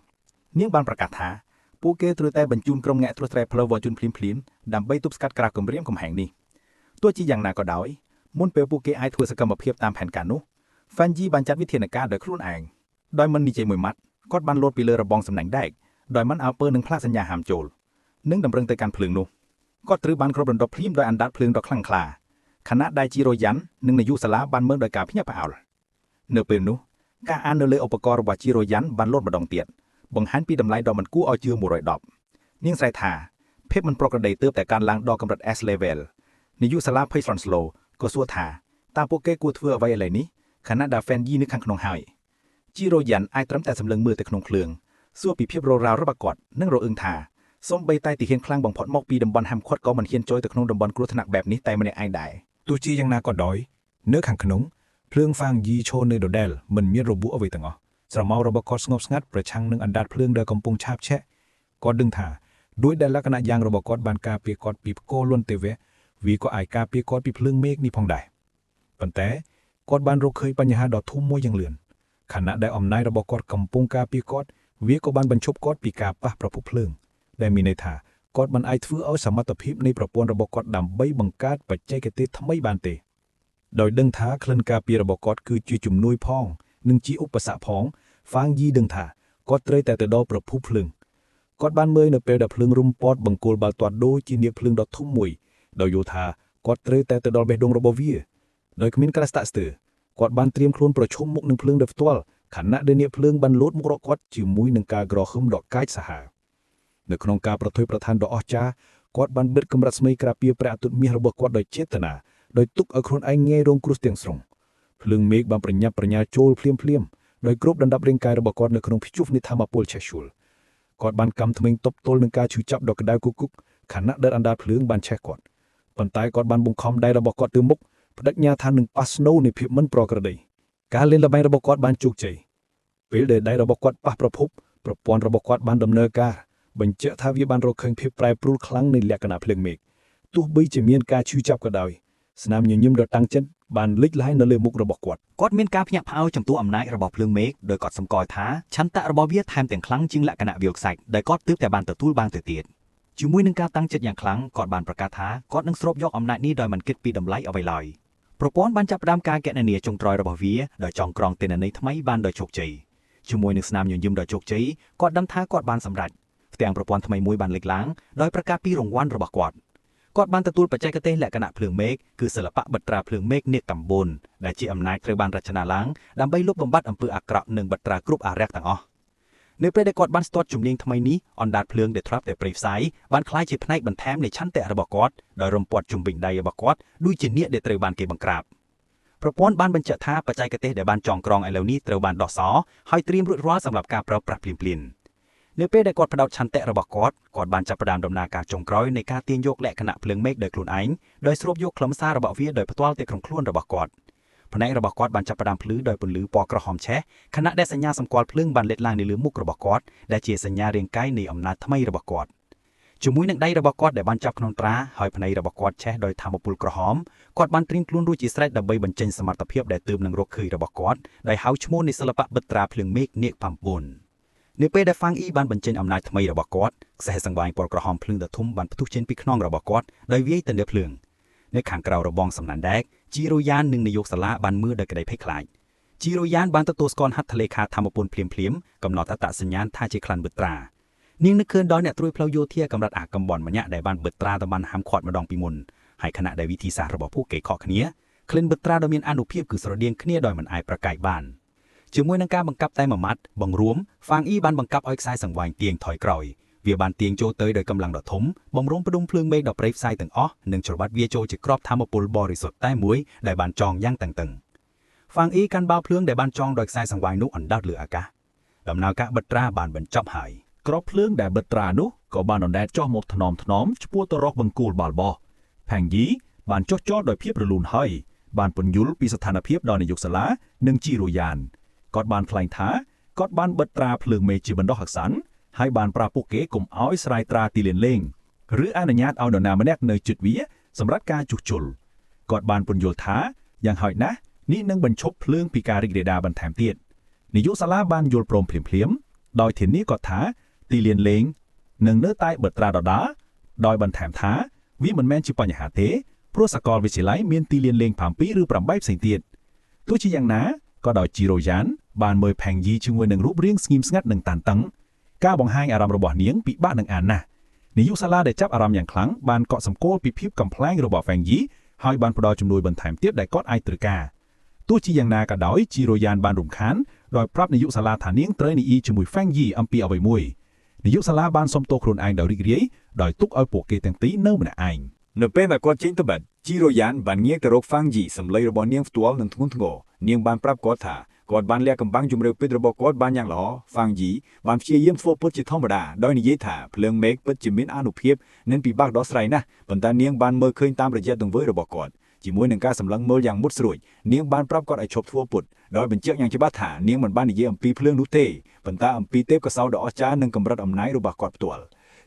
នាងបានប្រកាសថាពួកគេត្រូវតែបញ្ជូនក្រុមអ្នកត្រួសត្រាយផ្លូវវ៉ាជុនភ្លាមៗដើម្បីទប់ស្កាត់ការគំរាមកំហែងនេះទោះជាយ៉ាងណាក៏ដោយមុនពេលពួកគេអាចធ្វើសកម្មភាពតាមផែនការនោះ ហ្វាន់យីបានចាត់វិធានការដោយខ្លួនឯងដោយមិននិយាយមួយម៉ាត់គាត់បានលោតពីលើរបងសំណាញ់ដែកដោយមិនអើពើនឹងផ្លាកសញ្ញាហាមចូលនិងតម្រឹងទៅកាន់ភ្លើងនោះគាត់ត្រូវបានគ្របដណ្ដប់ភ្លាមដោយអណ្ដាតភ្លើងដ៏ខ្លាំងក្លាខណៈដែលជីរ៉ូយ៉ាន់និងនាយកសាលាបានមើលដោយការភ្ញាក់ផ្អើលនៅពេលនោះការអាននៅលើឧបករណ៍របស់ជីរ៉ូយ៉ាន់បានលោតម្ដងទៀតបង្ហាញពីតម្លៃដ៏មិនគួរឲ្យជឿ110នាងស្រែកថាភាពមិនប្រក្រតីទើបតែកើនឡើងដល់កម្រិត S level នាយកសាលាភ័យស្លន់ស្លោក៏សួរថាតើពួកគេគួរធ្វើអ្វីឥឡូវនេះ ខណៈដែលហ្វេនយីនៅខាងក្នុងហើយជីរ៉ូយ៉ាន់អាចត្រឹមតែសម្លឹងមើលទៅក្នុងភ្លើងសួរពីភាពររោរបស់គាត់និងរអឹងថាសូម្បីតែទាហានខ្លាំងបំផុតមកពីតំបន់ហាមឃាត់ក៏មិនហ៊ានចូលទៅក្នុងតំបន់គ្រោះថ្នាក់បែបនេះតែម្នាក់ឯងដែរ ទោះជាយ៉ាងណាក៏ដោយនៅខាងក្នុងភ្លើងហ្វាងយីឈរនៅដដែលមិនមានរបួសអ្វីទាំងអស់ស្រមោលរបស់គាត់ស្ងប់ស្ងាត់ប្រឆាំងនឹងអណ្ដាតភ្លើងដែលកំពុងឆាបឆេះគាត់ដឹងថាដោយដែលលក្ខណៈយ៉ាងរបស់គាត់បានការពារគាត់ពីផ្គរលន់ទេវៈវាក៏អាចការពារគាត់ពីភ្លើងមេឃនេះផងដែរប៉ុន្តែគាត់បានរកឃើញបញ្ហាដ៏ធំមួយយ៉ាងលឿនខណៈដែលអំណាចរបស់គាត់កំពុងការពារគាត់វាក៏បានបញ្ឈប់គាត់ពីការប៉ះប្រភពភ្លើងដែលមានន័យថាគាត់មិនអាចធ្វើឲ្យសមត្ថភាពនៃប្រព័ន្ធរបស់គាត់ដើម្បីបង្កើតបច្ចេកទេសថ្មីបានទេ ដោយដឹងថាក្លិនការពាររបស់គាត់គឺជាជំនួយផងនិងជាឧបសគ្គផងហ្វាងយីដឹងថាគាត់ត្រូវតែទៅដល់ប្រភពភ្លើងគាត់បានមើលនៅពេលដែលភ្លើងរុំព័ទ្ធបង្គោលបាល់ទាត់ដូចជានាគភ្លើងដ៏ធំមួយដោយយល់ថាគាត់ត្រូវតែទៅដល់បេះដូងរបស់វាដោយគ្មានការស្តាក់ស្ទើរគាត់បានត្រៀមខ្លួនប្រឈមមុខនឹងភ្លើងដោយផ្ទាល់ខណៈដែលនាគភ្លើងបានលោតមករកគាត់ជាមួយនឹងការក្រហឹមដ៏កាចសាហាវនៅក្នុងការប្រថុយប្រថានដ៏អស្ចារ្យគាត់បានបិទកម្រិតស្មីក្រាពាព្រះអាទិត្យមាសរបស់គាត់ដោយចេតនា ដោយទុកឲ្យខ្លួនឯងងាយរងគ្រោះទាំងស្រុងភ្លើងមេឃបានប្រញាប់ប្រញាល់ចូលភ្លាមភ្លាមដោយគ្របដណ្ដប់រាងកាយរបស់គាត់នៅក្នុងព្យុះនៃធម្មពលឆេះឈួលគាត់បានកម្មធ្មេញទប់ទល់នឹងការឈឺចាប់ដ៏ក្តៅគគុកខណៈដែលអណ្ដាតភ្លើងបានឆេះគាត់ប៉ុន្តែគាត់បានបង្ខំដៃរបស់គាត់ទៅមុខបដិញ្ញាថានឹងប៉ះស្នូលនៃភាពមិនប្រក្រតីការលេងល្បែងរបស់គាត់បានជោគជ័យពេលដែលដៃរបស់គាត់ប៉ះប្រភពប្រព័ន្ធរបស់គាត់បានដំណើរការបញ្ជាក់ថាវាបានរកឃើញភាពប្រែប្រួលខ្លាំងនៃលក្ខណៈភ្លើងមេឃទោះបីជាមានការឈឺចាប់ក៏ដោយ ស្នាមញញឹមដ៏តាំងចិត្តបានលេចឡើងនៅលើមុខរបស់គាត់ គាត់មានការភ្ញាក់ផ្អើលចំពោះអំណាចរបស់ភ្លើងមេឃដោយគាត់សម្គាល់ថាឆន្ទៈរបស់វាថែមទាំងខ្លាំងជាងលក្ខណៈវាលខ្សាច់ដែលគាត់ទើបតែបានទទួលបានទៅទៀតជាមួយនឹងការតាំងចិត្តយ៉ាងខ្លាំងគាត់បានប្រកាសថាគាត់នឹងស្រូបយកអំណាចនេះដោយមិនគិតពីតម្លៃអ្វីឡើយប្រព័ន្ធបានចាប់ផ្ដើមការកណនាចុងក្រោយរបស់វាដោយចងក្រងទិន្នន័យថ្មីបានដោយជោគជ័យជាមួយនឹងស្នាមញញឹមដ៏ជោគជ័យគាត់ដឹងថាគាត់បានសម្រេចផ្ទាំងប្រព័ន្ធថ្មីមួយបានលេចឡើងដោយប្រកាសពីរង្វាន់របស់គាត់ គាត់បានទទួលបច្ចេកទេសលក្ខណៈភ្លើងមេឃគឺសិល្បៈបិទត្រាភ្លើងមេឃនាគកម្បុនដែលជាអំណាចត្រូវបានរចនាឡើងដើម្បីលុបបំបាត់អំពើអាក្រក់និងបិទត្រាគ្រប់អារក្សទាំងអស់នៅពេលដែលគាត់បានស្ទាត់ជំនាញថ្មីនេះអណ្ដាតភ្លើងដែលធ្លាប់តែព្រៃផ្សៃបានក្លាយជាផ្នែកបន្ថែមនៃឆន្ទៈរបស់គាត់ដោយរំពាត់ជុំវិញដៃរបស់គាត់ដូចជានាគដែលត្រូវបានគេបង្ក្រាបប្រព័ន្ធបានបញ្ជាក់ថាបច្ចេកទេសដែលបានចងក្រងឥឡូវនេះត្រូវបានដោះសោហើយត្រៀមរួចរាល់សម្រាប់ការប្រើប្រាស់ភ្លាមៗ នៅពេលដែលគាត់ផ្ដោតឆន្ទៈរបស់គាត់គាត់បានចាប់ផ្ដើមដំណើរការចុងក្រោយនៃការទាញយកលក្ខណៈភ្លើងមេឃដោយខ្លួនឯងដោយស្រូបយកខ្លឹមសាររបស់វាដោយផ្ទាល់ទៅក្នុងខ្លួនរបស់គាត់ភ្នែករបស់គាត់បានចាប់ផ្ដើមភ្លឺដោយពន្លឺពណ៌ក្រហមឆេះខណៈដែលសញ្ញាសម្គាល់ភ្លើងបានលេចឡើងនៅលើមុខរបស់គាត់ដែលជាសញ្ញារាងកាយនៃអំណាចថ្មីរបស់គាត់ជាមួយនឹងដៃរបស់គាត់ដែលបានចាប់ក្នុងត្រាហើយភ្នែករបស់គាត់ឆេះដោយធម្មពលក្រហមគាត់បានត្រៀមខ្លួនរួចជាស្រេចដើម្បីបញ្ចេញសមត្ថភាពដែលទើបនឹងរកឃើញរបស់គាត់ដោយហៅឈ្មោះនៃសិល្បៈបិទត្រាភ្លើងមេឃនាគផាំពុន នៅពេលដែលហ្វាងអ៊ីបានបញ្ចេញអំណាចថ្មីរបស់គាត់ខ្សែសង្វាយពណ៌ក្រហមភ្លើងដ៏ធំបានផ្ទុះចេញពីខ្នងរបស់គាត់ដោយវាយទៅលើភ្លើងនៅខាងក្រៅរបងសំណានដែកជីរ៉ូយ៉ាននិងនាយកសាលាបានមើលដោយក្តីភ័យខ្លាចជីរ៉ូយ៉ានបានទទួលស្គាល់ហត្ថលេខាធម្មពលភ្លាមភ្លាមៗកំណត់អត្តសញ្ញាណថាជាក្លិនបិទត្រានាងនឹកឃើញដល់អ្នកត្រួយផ្លូវយោធាកម្រិតអាកំបនម្នាក់ដែលបានបិទត្រាតំបន់ហាមឃាត់ម្ដងពីមុនហើយខណៈដែលវិធីសាស្ត្ររបស់ពួកគេខុសគ្នាក្លិនបិទត្រាដ៏មានអានុភាពគឺស្រដៀងគ្នាដោយមិនអាចប្រកែកបាន ជាមួយនឹងការបង្កាប់តែមួយម៉ាត់បង្រួមហ្វាងអ៊ីបានបង្កាប់ឲ្យខ្សែសង្វាញទៀងថយក្រោយវាបានទៀងចូលទៅដោយកម្លាំងដ៏ធំបំរុងផ្ដុំភ្លើងមេឃដ៏ព្រៃផ្សៃទាំងអស់និងច្របាត់វាចូលជាក្របធម្មពលបរិសុទ្ធតែមួយដែលបានចងយ៉ាងតឹងតឹងហ្វាងអ៊ីកាន់បាល់ភ្លើងដែលបានចងដោយខ្សែសង្វាយនោះអណ្ដោតលើអាកាសដំណើរការបិទត្រាបានបញ្ចប់ហើយ ក្របភ្លើងដែលបិទត្រានោះក៏បានអណ្ដែតចុះមកថ្នមថ្នមឆ្ពោះទៅរកបង្គោលបាល់បោះផាងយីបានចុះចតដោយភាពរលូនហើយបានពន្យល់ពីស្ថានភាពដល់នាយកសាលានិងជីរ៉ូយ៉ានគាត់បានថ្លែងថាគាត់បានបិទត្រាភ្លើងមេឃជាបណ្ដោះអាសន្នហើយបានប្រាប់ពួកគេកុំឲ្យស្រាយត្រាទីលានលេងឬអនុញ្ញាតឲ្យនរណាម្នាក់នៅជិតវាសម្រាប់ការជួសជុលគាត់បានពន្យល់ថាយ៉ាងហោចណាស់នេះនឹងបញ្ឈប់ភ្លើងពីការរីករាលដាលបន្ថែមទៀតនាយកសាលាបានយល់ព្រមភ្លាមៗដោយធានាគាត់ថាទីលានលេងនឹងនៅតែបិទត្រាដដែលដោយបន្ថែមថាវាមិនមែនជាបញ្ហាទេព្រោះសាកលវិទ្យាល័យមានទីលានលេង7ឬ8ផ្សេងទៀតទោះជាយ៉ាងណាក៏ដោយជីរ៉ូយ៉ានបានមើលផាងយីជាមួយនឹងរូបរាងស្ងៀមស្ងាត់និងតានតឹងការបង្ហាញអារម្មណ៍របស់នាងពិបាកនឹងអានណាស់នាយកសាលាដែលចាប់អារម្មណ៍យ៉ាងខ្លាំងបានកក់សម្គាល់ពីភាពកំប្លែងរបស់ហ្វាងយីហើយបានផ្ដល់ជំនួយបន្ថែមទៀតដែលគាត់អាចត្រូវការទោះជាយ៉ាងណាក៏ដោយជីរ៉ូយ៉ានបានរំខានដោយប្រាប់នាយកសាលាថានាងត្រូវនិយាយជាមួយហ្វាងយីអំពីអ្វីមួយនាយកសាលាបានសុំទោសខ្លួនឯងដោយរីករាយដោយទុកឲ្យពួកគេទាំងពីរនៅម្នាក់ឯង នៅពេលដែលគាត់ចេញទៅបាត់ជីរ៉ូយ៉ានបានងាកទៅរកហ្វាងយីសម្លេងរបស់នាងផ្ទាល់និងធ្ងន់ធ្ងរនាងបានប្រាប់គាត់ថាគាត់បានលាក់កំបាំងជំរឿពិតរបស់គាត់បានយ៉ាងល្អហ្វាងយីបានព្យាយាមធ្វើពុតជាធម្មតាដោយនិយាយថាភ្លើងមេឃពិតជាមានអានុភាពនិងពិបាកដោះស្រាយណាស់ប៉ុន្តែនាងបានមើលឃើញតាមរយៈទង្វើរបស់គាត់ជាមួយនឹងការសម្លឹងមើលយ៉ាងមុតស្រួចនាងបានប្រាប់គាត់ឲ្យឈប់ធ្វើពុតដោយបញ្ជាក់យ៉ាងច្បាស់ថានាងមិនបាននិយាយអំពីភ្លើងនោះទេប៉ុន្តែអំពីទេពកោសល្យដ៏អស្ចារ្យនិងកម្រិតអំណាចរបស់គាត់ផ្ទាល់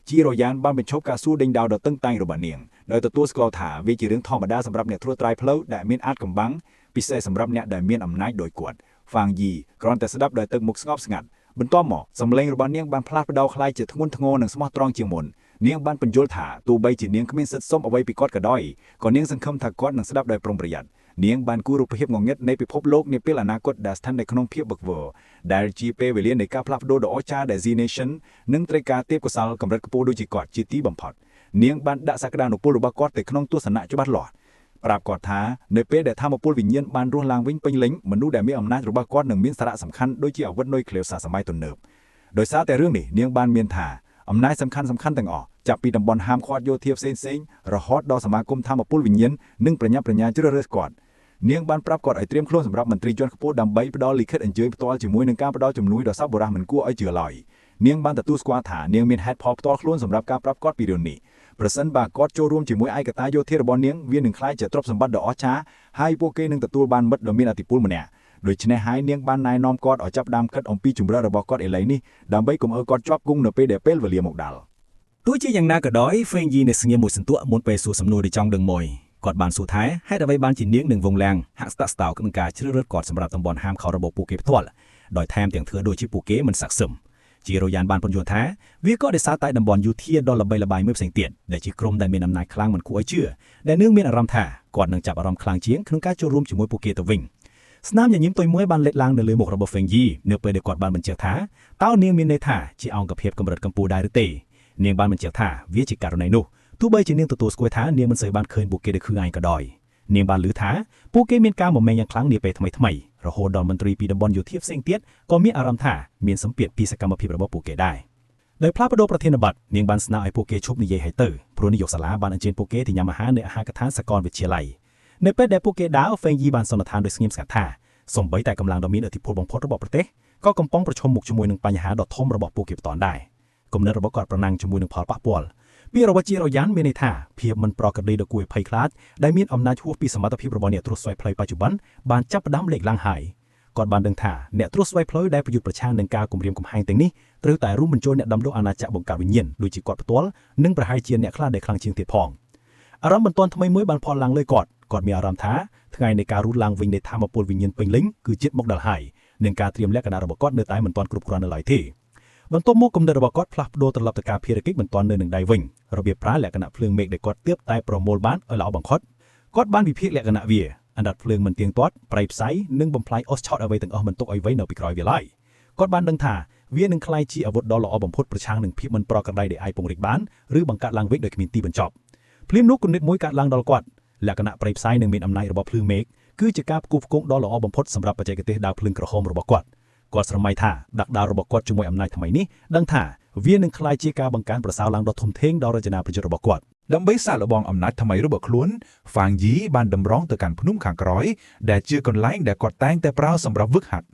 ជីរ៉ូយ៉ានបានបញ្ឈប់ការសួរដេញដោលដ៏តឹងតែងរបស់នាងដោយទទួលស្គាល់ថាវាជារឿងធម្មតាសម្រាប់អ្នកត្រួសត្រាយផ្លូវដែលមានអាចកំបាំងពិសេសសម្រាប់អ្នកដែលមានអំណាចដោយគាត់ហ្វាងយីគ្រាន់តែស្ដាប់ដោយទឹកមុខស្ងប់ស្ងាត់បន្ទាប់មកសម្លេងរបស់នាងបានផ្លាស់ប្ដូរក្លាយជាធ្ងន់ធ្ងរនិងស្មោះត្រង់ជាងមុននាងបានពន្យល់ថាទោះបីជានាងគ្មានសិទ្ធិសុំអ្វីពីគាត់ក៏ដោយក៏នាងសង្ឃឹមថាគាត់នឹងស្ដាប់ដោយប្រុងប្រយ័ត្ននាងបានគូររូបភាពងងឹតនៃពិភពលោកនាពេលអនាគតដែលស្ថិតនៅក្នុងភាពវឹកវរដែលជាពេលវេលានៃការផ្លាស់ប្ដូរដ៏អស្ចារ្យដែល Z Nation និងត្រូវការទេពកោសល្យកម្រិតខ្ពស់ដូចជាគាត់ជាទីបំផុតនាងបានដាក់សក្តានុពលរបស់គាត់ទៅក្នុងទស្សនៈច្បាស់លាស់ប្រាប់គាត់ថានៅពេលដែលធម្មពលវិញ្ញាណបានរស់ឡើងវិញពេញលេញមនុស្សដែលមានអំណាចរបស់គាត់នឹងមានសារៈសំខាន់ដូចជាអាវុធនុយក្លេអ៊ែរសម័យទំនើបដោយសារតែរឿងនេះនាងបានមានថាអំណាចសំខាន់សំខាន់ទាំងអស់ចាប់ពីតំបន់ហាមឃាត់យោធាផ្សេងៗរហូតដល់សមាគមធម្មពលវិញ្ញាណនិងប្រញាប់ប្រញាល់ជ្រើសរើសគាត់នាងបានប្រាប់គាត់ឲ្យត្រៀមខ្លួនសម្រាប់មន្ត្រីជាន់ខ្ពស់ដើម្បីផ្ដល់លិខិតអញ្ជើញផ្ទាល់ជាមួយនឹងការផ្ដល់ជំនួយដ៏សប្បុរសមិនគួរឲ្យជឿឡើយនាងបានទទួលស្គាល់ថានាងមានហេតុផលផ្ទាល់ខ្លួនសម្រាប់ការប្រាប់គាត់ពីរឿងនេះប្រសិនបើគាត់ចូលរួមជាមួយឯកតាយោធារបស់នាងវានឹងក្លាយជាទ្រព្យសម្បត្តិដ៏អស្ចារ្យហើយពួកគេនឹងទទួលបានមិត្តដ៏មានឥទ្ធិពលម្នាក់ដូច្នេះហើយនាងបានណែនាំគាត់ឲ្យចាប់ផ្ដើមគិតអំពីជម្រើសរបស់គាត់ឥឡូវនេះដើម្បីកុំឲ្យគាត់ជាប់គង់នៅពេលដែលពេលវេលាមកដល់ ទោះជាយ៉ាងណាក៏ដោយហ្វេងយីនៅស្ងៀមមួយសន្ទុះមុនពេលសួរសំណួរដែលចង់ដឹងមួយគាត់បានសួរថាហេតុអ្វីបានជានាងនឹងវងឡាំងហាក់ស្ទាក់ស្ទើរក្នុងការជ្រើសរើសគាត់សម្រាប់តំបន់ហាមឃាត់របស់ពួកគេផ្ទាល់ដោយថែមទាំងធ្វើដូចជាពួកគេមិនស័ក្តិសមជារ៉ូយ៉ានបានពន្យល់ថាវាក៏ដោយសារតែតំបន់យោធាដ៏ល្បីល្បាញមួយផ្សេងទៀតដែលជាក្រុមដែលមានអំណាចខ្លាំងមិនគួរឲ្យជឿដែលនាងមានអារម្មណ៍ថាគាត់នឹងចាប់អារម្មណ៍ខ្លាំងជាងក្នុងការចូលរួមជាមួយពួកគេទៅវិញស្នាមញញឹមតូចមួយបានលេចឡើងនៅលើមុខរបស់ហ្វេងយីនៅពេលដែលគាត់បានបញ្ជាក់ថាតើនាងមានន័យថាជាអង្គភាពកម្រិតកម្ពស់ដែរឬទេនាងបានបញ្ជាក់ថាវាជាករណីនោះទោះបីជានាងទទួលស្គាល់ថានាងមិនសូវបានឃើញពួកគេដោយខ្លួនឯងក៏ដោយនាងបានឮថាពួកគេមានការមមាញឹកយ៉ាងខ្លាំងនាពេលថ្មីៗរហូតដល់មន្ត្រីពីតំបន់យោធាផ្សេងទៀតក៏មានអារម្មណ៍ថាមានសម្ពាធពីសកម្មភាពរបស់ពួកគេដែរដោយផ្លាស់ប្ដូរប្រធានបទនាងបានស្នើឲ្យពួកគេឈប់និយាយឲ្យទៅព្រោះនាយកសាលាបានអញ្ជើញពួកគេទៅញ៉ាំអាហារនៅអាហារដ្ឋានសាកលវិទ្យាល័យនៅពេលដែលពួកគេដើរហ្វេងយីបានសន្និដ្ឋានដោយស្ងៀមស្ងាត់ថាសូម្បីតែកម្លាំងដ៏មានឥទ្ធិពលបំផុតរបស់ប្រទេសក៏កំពុងប្រឈមមុខជាមួយនឹងបញ្ហាដ៏ធំរបស់ពួកគេផ្ទាល់ដែរគំនិតរបស់គាត់ប្រណាំងជាមួយនឹងផលប៉ះពាល់ពាក្យរបស់ជារ៉ូយ៉ានមានន័យថាភាពមិនប្រក្រតីដ៏គួរឲ្យភ័យខ្លាចដែលមានអំណាចហួសពីសមត្ថភាពរបស់អ្នកត្រួសស្វ័យផ្លូវបច្ចុប្បន្នបានចាប់ផ្ដើមលេចឡើងហើយគាត់បានដឹងថាអ្នកត្រួសស្វ័យផ្លូវដែលប្រយុទ្ធប្រឆាំងនឹងការគំរាមកំហែងទាំងនេះត្រូវតែរួមបញ្ចូលអ្នកដាំដុះអាណាចក្របង្កើតវិញ្ញាណដូចជាគាត់ផ្ទាល់និងប្រហែលជាអ្នកខ្លះដែលខ្លាំងជាងទៀតផងអារម្មណ៍បន្ទាន់ថ្មីមួយបានផុសឡើងលើគាត់គាត់មានអារម្មណ៍ថាថ្ងៃនៃការរស់ឡើងវិញនៃធម៌ពលវិញ្ញាណពេញលេញគឺជិតមកដល់ហើយនឹងការត្រៀមលក្ខណៈរបស់គាត់នៅតែមិនទាន់គ្រប់គ្រាន់នៅឡើយទេបន្ទាប់មកគំនិតរបស់គាត់ផ្លាស់ប្ដូរត្រឡប់ទៅការភារកិច្ចបន្ទាន់នៅនឹងដៃវិញរបៀបប្រើលក្ខណៈភ្លើងមេឃដែលគាត់ទើបតែប្រមូលបានឲ្យល្អបំផុតគាត់បានវិភាគលក្ខណៈវាអណ្ដាតភ្លើងមិនទៀងទាត់ប្រៃផ្សៃនិងបំផ្លាញអស់ឆោតអ្វីទាំងអស់មិនទុកឲ្យវៃនៅពីក្រោយវាឡើយគាត់បានដឹងថាវានឹងក្លាយជាអាវុធដ៏ល្អបំផុតប្រឆាំងនឹងភាពមិនប្រក្រតីដែលអាចពង្រីកបានឬបង្កើតឡើងវិញដោយគ្មានទីបញ្ចប់ភ្លាមនោះគំនិតមួយកើតឡើងដល់គាត់លក្ខណៈប្រៃផ្សៃនឹងមានអំណាចរបស់ភ្លើងមេឃគឺជាការផ្គូផ្គងដ៏ល្អបំផុតសម្រាប់បច្ចេកទេសដាវភ្លើងក្រហមរបស់គាត់គាត់ស្រមៃថាដាក់ដាវរបស់គាត់ជាមួយអំណាចថ្មីនេះដឹងថាវានឹងក្លាយជាការបង្កើនប្រសើរឡើងដ៏ធំធេងដល់រចនាប្រយុទ្ធរបស់គាត់ ដើម្បីសាកល្បងអំណាចថ្មីរបស់ខ្លួនហ្វាងយីបានតម្រង់ទៅកាន់ភ្នំខាងក្រោយដែលជាកន្លែងដែលគាត់តែងតែប្រើសម្រាប់វឹកហាត់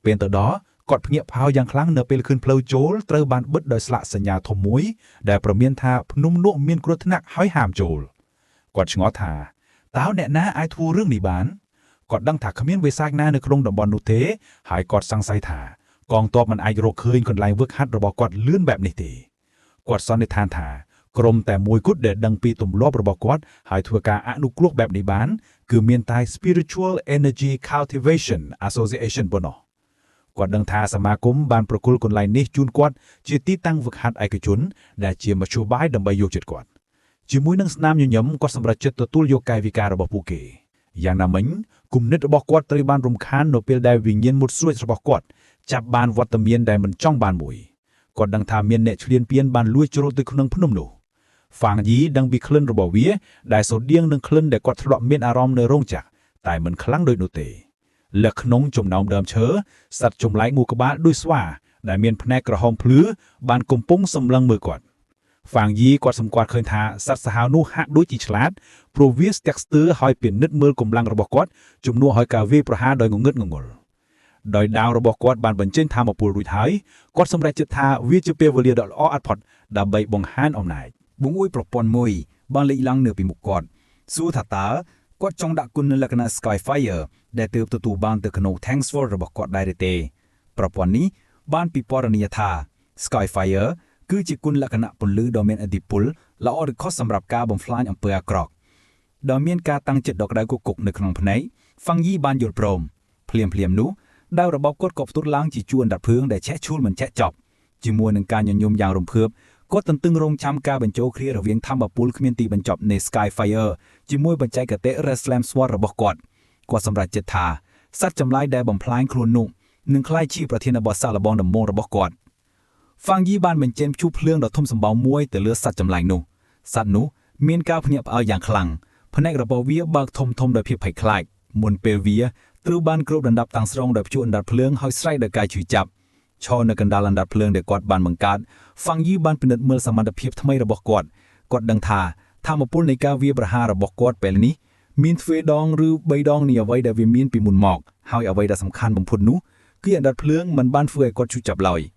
ពេលទៅដល់ គាត់ភ្ញាក់ផ្អើលយ៉ាងខ្លាំងនៅពេលឃើញផ្លូវចូលត្រូវបានបិទដោយស្លាកសញ្ញាធំមួយដែលព្រមានថាភ្នំនោះមានគ្រោះថ្នាក់ហើយហាមចូលគាត់ឆ្ងល់ថាតើអ្នកណាអាចធ្វើរឿងនេះបានគាត់ដឹងថាគ្មានវិសាចណានៅក្នុងតំបន់នោះទេហើយគាត់សង្ស័យថាកងទ័ពមិនអាចរកឃើញកន្លែងវឹកហាត់របស់គាត់លឿនបែបនេះទេគាត់សន្និដ្ឋានថាក្រុមតែមួយគត់ដែលដឹងពីទម្លាប់របស់គាត់ហើយធ្វើការអនុគ្រោះបែបនេះបានគឺមានតែ Spiritual Energy Cultivation Association ប៉ុណ្ណោះគាត់ដឹងថាសមាគមបានប្រគល់កន្លែងនេះជូនគាត់ជាទីតាំងវឹកហាត់ឯកជនដែលជាមធ្យោបាយដើម្បីយកចិត្តគាត់ជាមួយនឹងស្នាមញញឹមគាត់សម្រេចចិត្តទទួលយកកាយវិការរបស់ពួកគេយ៉ាងណាមិញគំនិតរបស់គាត់ត្រូវបានរំខាននៅពេលដែលវិញ្ញាណមុតស្រួចរបស់គាត់ចាប់បានវត្តមានដែលមិនចង់បានមួយគាត់ដឹងថាមានអ្នកឈ្លានពានបានលួចជ្រុលទៅក្នុងភ្នំនោះហ្វាងយីដឹងពីក្លិនរបស់វាដែលស្រដៀងនឹងក្លិនដែលគាត់ធ្លាប់មានអារម្មណ៍នៅរោងចក្រតែមិនខ្លាំងដូចនោះទេលើក្នុងចំណោមដើមឈើសត្វចម្លែកមួយក្បាលដូចស្វាដែលមានភ្នែកក្រហមភ្លឺបានកំពុងសម្លឹងមើលគាត់ហ្វាងយីគាត់សម្គាល់ឃើញថាសត្វសាហាវនោះហាក់ដូចជាឆ្លាតព្រោះវាស្ទាក់ស្ទើរហើយពិនិត្យមើលកម្លាំងរបស់គាត់ជំនួសឲ្យការវាយប្រហារដោយងងឹតងងល់ដោយដាវរបស់គាត់បានបញ្ចេញធម៌ពលរួចហើយគាត់សម្រេចចិត្តថាវាជាពេលវេលាដ៏ល្អឥតផុតដើម្បីបង្ហាញអំណាច បង្អួយប្រព័ន្ធមួយបានលេចឡើងនៅពីមុខគាត់សួរថាតើគាត់ចង់ដាក់គុណលក្ខណៈ Skyfire ដែលទើបទទួលបានទៅក្នុង Thanks for របស់គាត់ដែរឬទេប្រព័ន្ធនេះបានពិពណ៌នាថា Skyfire គឺជាគុណលក្ខណៈពន្លឺដ៏មានឥទ្ធិពលល្អឬខុសសម្រាប់ការបំផ្លាញអំពើអាក្រក់ដោយមានការតាំងចិត្តដ៏ក្តៅគគុកនៅក្នុងភ្នែកហ្វាងយីបានយល់ព្រមភ្លាមភ្លាមនោះដាវរបស់គាត់ក៏ផ្ទុះឡើងជាជួរអណ្ដាតភ្លើងដែលឆេះឆួលមិនឆេះចប់ជាមួយនឹងការញញឹមយ៉ាងរំភើបគាត់ទន្ទឹងរង់ចាំការបញ្ចូលគ្រារវាងធម្មពលគ្មានទីបញ្ចប់នៃ Skyfire ជាមួយបច្ចេកទេស Red Slam Sword របស់គាត់គាត់សម្រេចចិត្តថាសត្វចម្លែកដែលបំផ្លាញខ្លួននោះនឹងក្លាយជាប្រធានបទសាកល្បងដំបូងរបស់គាត់ហ្វាងយីបានបញ្ចេញព្យុះភ្លើងដ៏ធំសម្បើមមួយទៅលើសត្វចម្លែកនោះសត្វនោះមានការភ្ញាក់ផ្អើលយ៉ាងខ្លាំងភ្នែករបស់វាបើកធំធំដោយភាពភ័យខ្លាចមុនពេលវាត្រូវបានគ្របដណ្ដប់តាំងស្រុងដោយព្យុះអណ្ដាតភ្លើងហើយស្រែកដោយការឈឺចាប់ឈរនៅកណ្ដាលអណ្ដាតភ្លើងដែលគាត់បានបង្កើតហ្វាងយីបានពិនិត្យមើលសមត្ថភាពថ្មីរបស់គាត់គាត់ដឹងថាធម៌ពលនៃការវាយប្រហាររបស់គាត់ពេលនេះមានទ្វេដងឬបីដងនៃអ្វីដែលវាមានពីមុនមកហើយអ្វីដែលសំខាន់បំផុតនោះគឺអណ្ដាតភ្លើងមិនបានធ្វើឲ្យគាត់ឈឺចាប់ឡើយ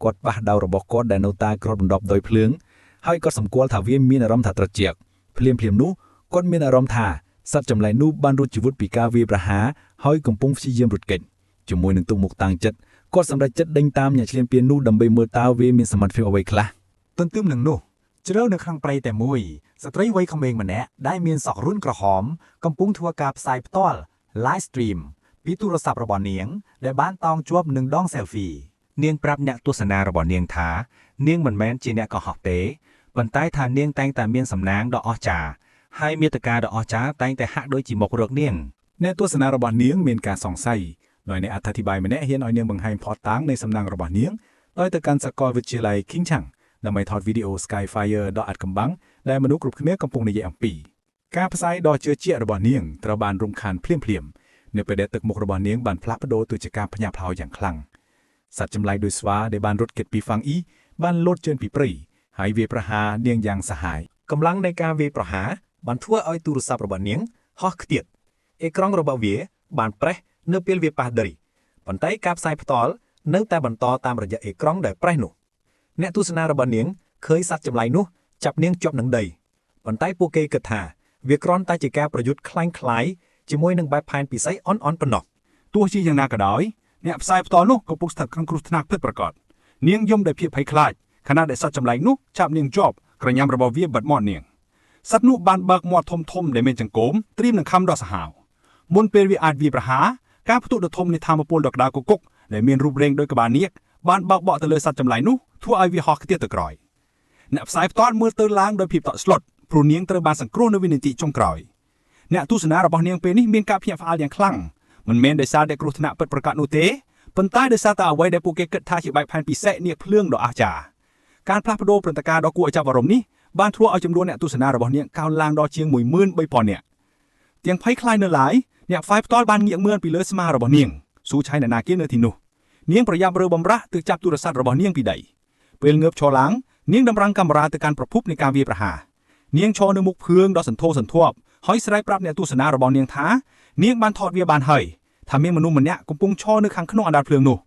គាត់ប៉ះដាវរបស់គាត់ដែលនៅតែគ្របដណ្ដប់ដោយភ្លើងហើយគាត់សម្គាល់ថាវាមានអារម្មណ៍ថាត្រជាក់ភ្លាមភ្លាមនោះគាត់មានអារម្មណ៍ថាសត្វចម្លែកនោះបានរួចជីវិតពីការវាយប្រហារហើយកំពុងព្យាយាមរត់គេចជាមួយនឹងទុកមុខតាំងចិត្តគាត់សម្រេចចិត្តដេញតាមអ្នកឈ្លានពាននោះដើម្បីមើលតើវាមានសមត្ថភាពអ្វីខ្លះ ទន្ទឹមនឹងនោះជ្រៅនៅក្នុងព្រៃតែមួយស្ត្រីវ័យក្មេងម្នាក់ដែលមានសក់រុនក្រហមកំពុងធ្វើការផ្សាយផ្ទាល់ live stream ពីទូរស័ព្ទរបស់នាងដែលបានតោងជាប់នឹងដង selfie នាងប្រាប់អ្នកទស្សនារបស់នាងថា នាងមិនមែនជាអ្នកកុហកទេប៉ុន្តែថានាងតែងតែមានសំណាងដ៏អស្ចារ្យហើយមាតិកាដ៏អស្ចារ្យតែងតែហាក់ដូចជាមករកនាង អ្នកទស្សនារបស់នាងមានការសង្ស័យដោយអ្នកអត្ថាធិប្បាយម្នាក់ហ៊ានឲ្យនាងបង្ហាញភស្តុតាងនៃសំណាងរបស់នាងដោយទៅកាន់សាកលវិទ្យាល័យ King Chang ដើម្បីថតវីដេអូ Skyfire ដ៏អាថ៌កំបាំងដែលមនុស្សគ្រប់គ្នាកំពុងនិយាយអំពីការផ្សាយដ៏ជឿជាក់របស់នាងត្រូវបានរំខានភ្លាមៗនៅពេលដែលទឹកមុខរបស់នាងបានផ្លាស់ប្ដូរទៅជាការភ្ញាក់ផ្អើលយ៉ាងខ្លាំងសត្វចម្លែកដូចស្វាដែលបានរត់គេចពីហ្វាងអ៊ីបានលោតជើងពីព្រៃហើយវាយប្រហារនាងយ៉ាងសាហាវ កម្លាំងនៃការវាយប្រហារបានធ្វើឲ្យទូរស័ព្ទរបស់នាងហោះខ្ទាតអេក្រង់របស់វាបានប្រេះនៅពេលវាប៉ះដីប៉ុន្តែការផ្សាយផ្ទាល់នៅតែបន្តតាមរយៈអេក្រង់ដែលប្រេះនោះអ្នកទស្សនារបស់នាងឃើញសត្វចម្លែកនោះចាប់នាងជាប់នឹងដីប៉ុន្តែពួកគេគិតថាវាគ្រាន់តែជាការប្រយុទ្ធក្លែងក្លាយជាមួយនឹងបែបផែនពិសេសអន់ៗប៉ុណ្ណោះ ទោះជាយ៉ាងណាក៏ដោយអ្នកផ្សាយផ្ទាល់នោះកំពុងស្ថិតក្នុងគ្រោះថ្នាក់ពិតប្រាកដនាងយំដោយភាពភ័យខ្លាចខណៈដែលសត្វចម្លែកនោះចាប់នាងជាប់ក្រញាំរបស់វាបិទមាត់នាងសត្វនោះបានបើកមាត់ធំធំដែលមានចង្កូមត្រៀមនឹងខំដ៏សាហាវមុនពេលវាអាចវាយប្រហារការផ្ទុះដ៏ធំនៃធម៌ពលដ៏ក្តៅគគុកដែលមានរូបរាងដូចក្បាលនាគបានបោកបក់ទៅលើសត្វចម្លែកនោះធ្វើឲ្យវាហោះខ្ទាតទៅក្រោយអ្នកផ្សាយផ្ទាល់មើលទៅឡើងដោយភាពតក់ស្លុតព្រោះនាងត្រូវបានសង្គ្រោះនៅវិនាទីចុងក្រោយអ្នកទស្សនារបស់នាងពេលនេះមានការភ្ញាក់ផ្អើលយ៉ាងខ្លាំងមិនមែនដោយសារតែគ្រោះថ្នាក់ពិតប្រាកដនោះទេប៉ុន្តែដោយសារតែអ្វីដែលពួកគេគិតថាជាបែបផែនពិសេសនាគភ្លើងដ៏អស្ចារ្យការផ្លាស់ប្ដូរព្រឹត្តិការណ៍ដ៏គួរឲ្យចាប់អារម្មណ៍នេះបានធ្វើឲ្យចំនួនអ្នកទស្សនារបស់នាងកើនឡើងដល់ជាង13,000នាក់ទាំងភ័យខ្លាចនៅឡើយអ្នកផ្សាយផ្ទាល់បានងាកមើលពីលើស្មារបស់នាងស៊ូឆៃអ្នកណាគេនៅទីនោះនាងប្រញាប់រើបំរាស់ទើបចាប់ទូរស័ព្ទរបស់នាងពីដីពេលងើបឈរឡើងនាងតម្រង់កាមេរ៉ាទៅកាន់ប្រភពនៃការវាយប្រហារនាងឈរនៅមុខភ្លើងដ៏សន្ធោសន្ធាប់ហើយស្រែកប្រាប់អ្នកទស្សនារបស់នាងថានាងបានថតវាបានហើយថាមានមនុស្សម្នាក់កំពុងឈរនៅខាងក្នុងអណ្ដាតភ្លើងនោះ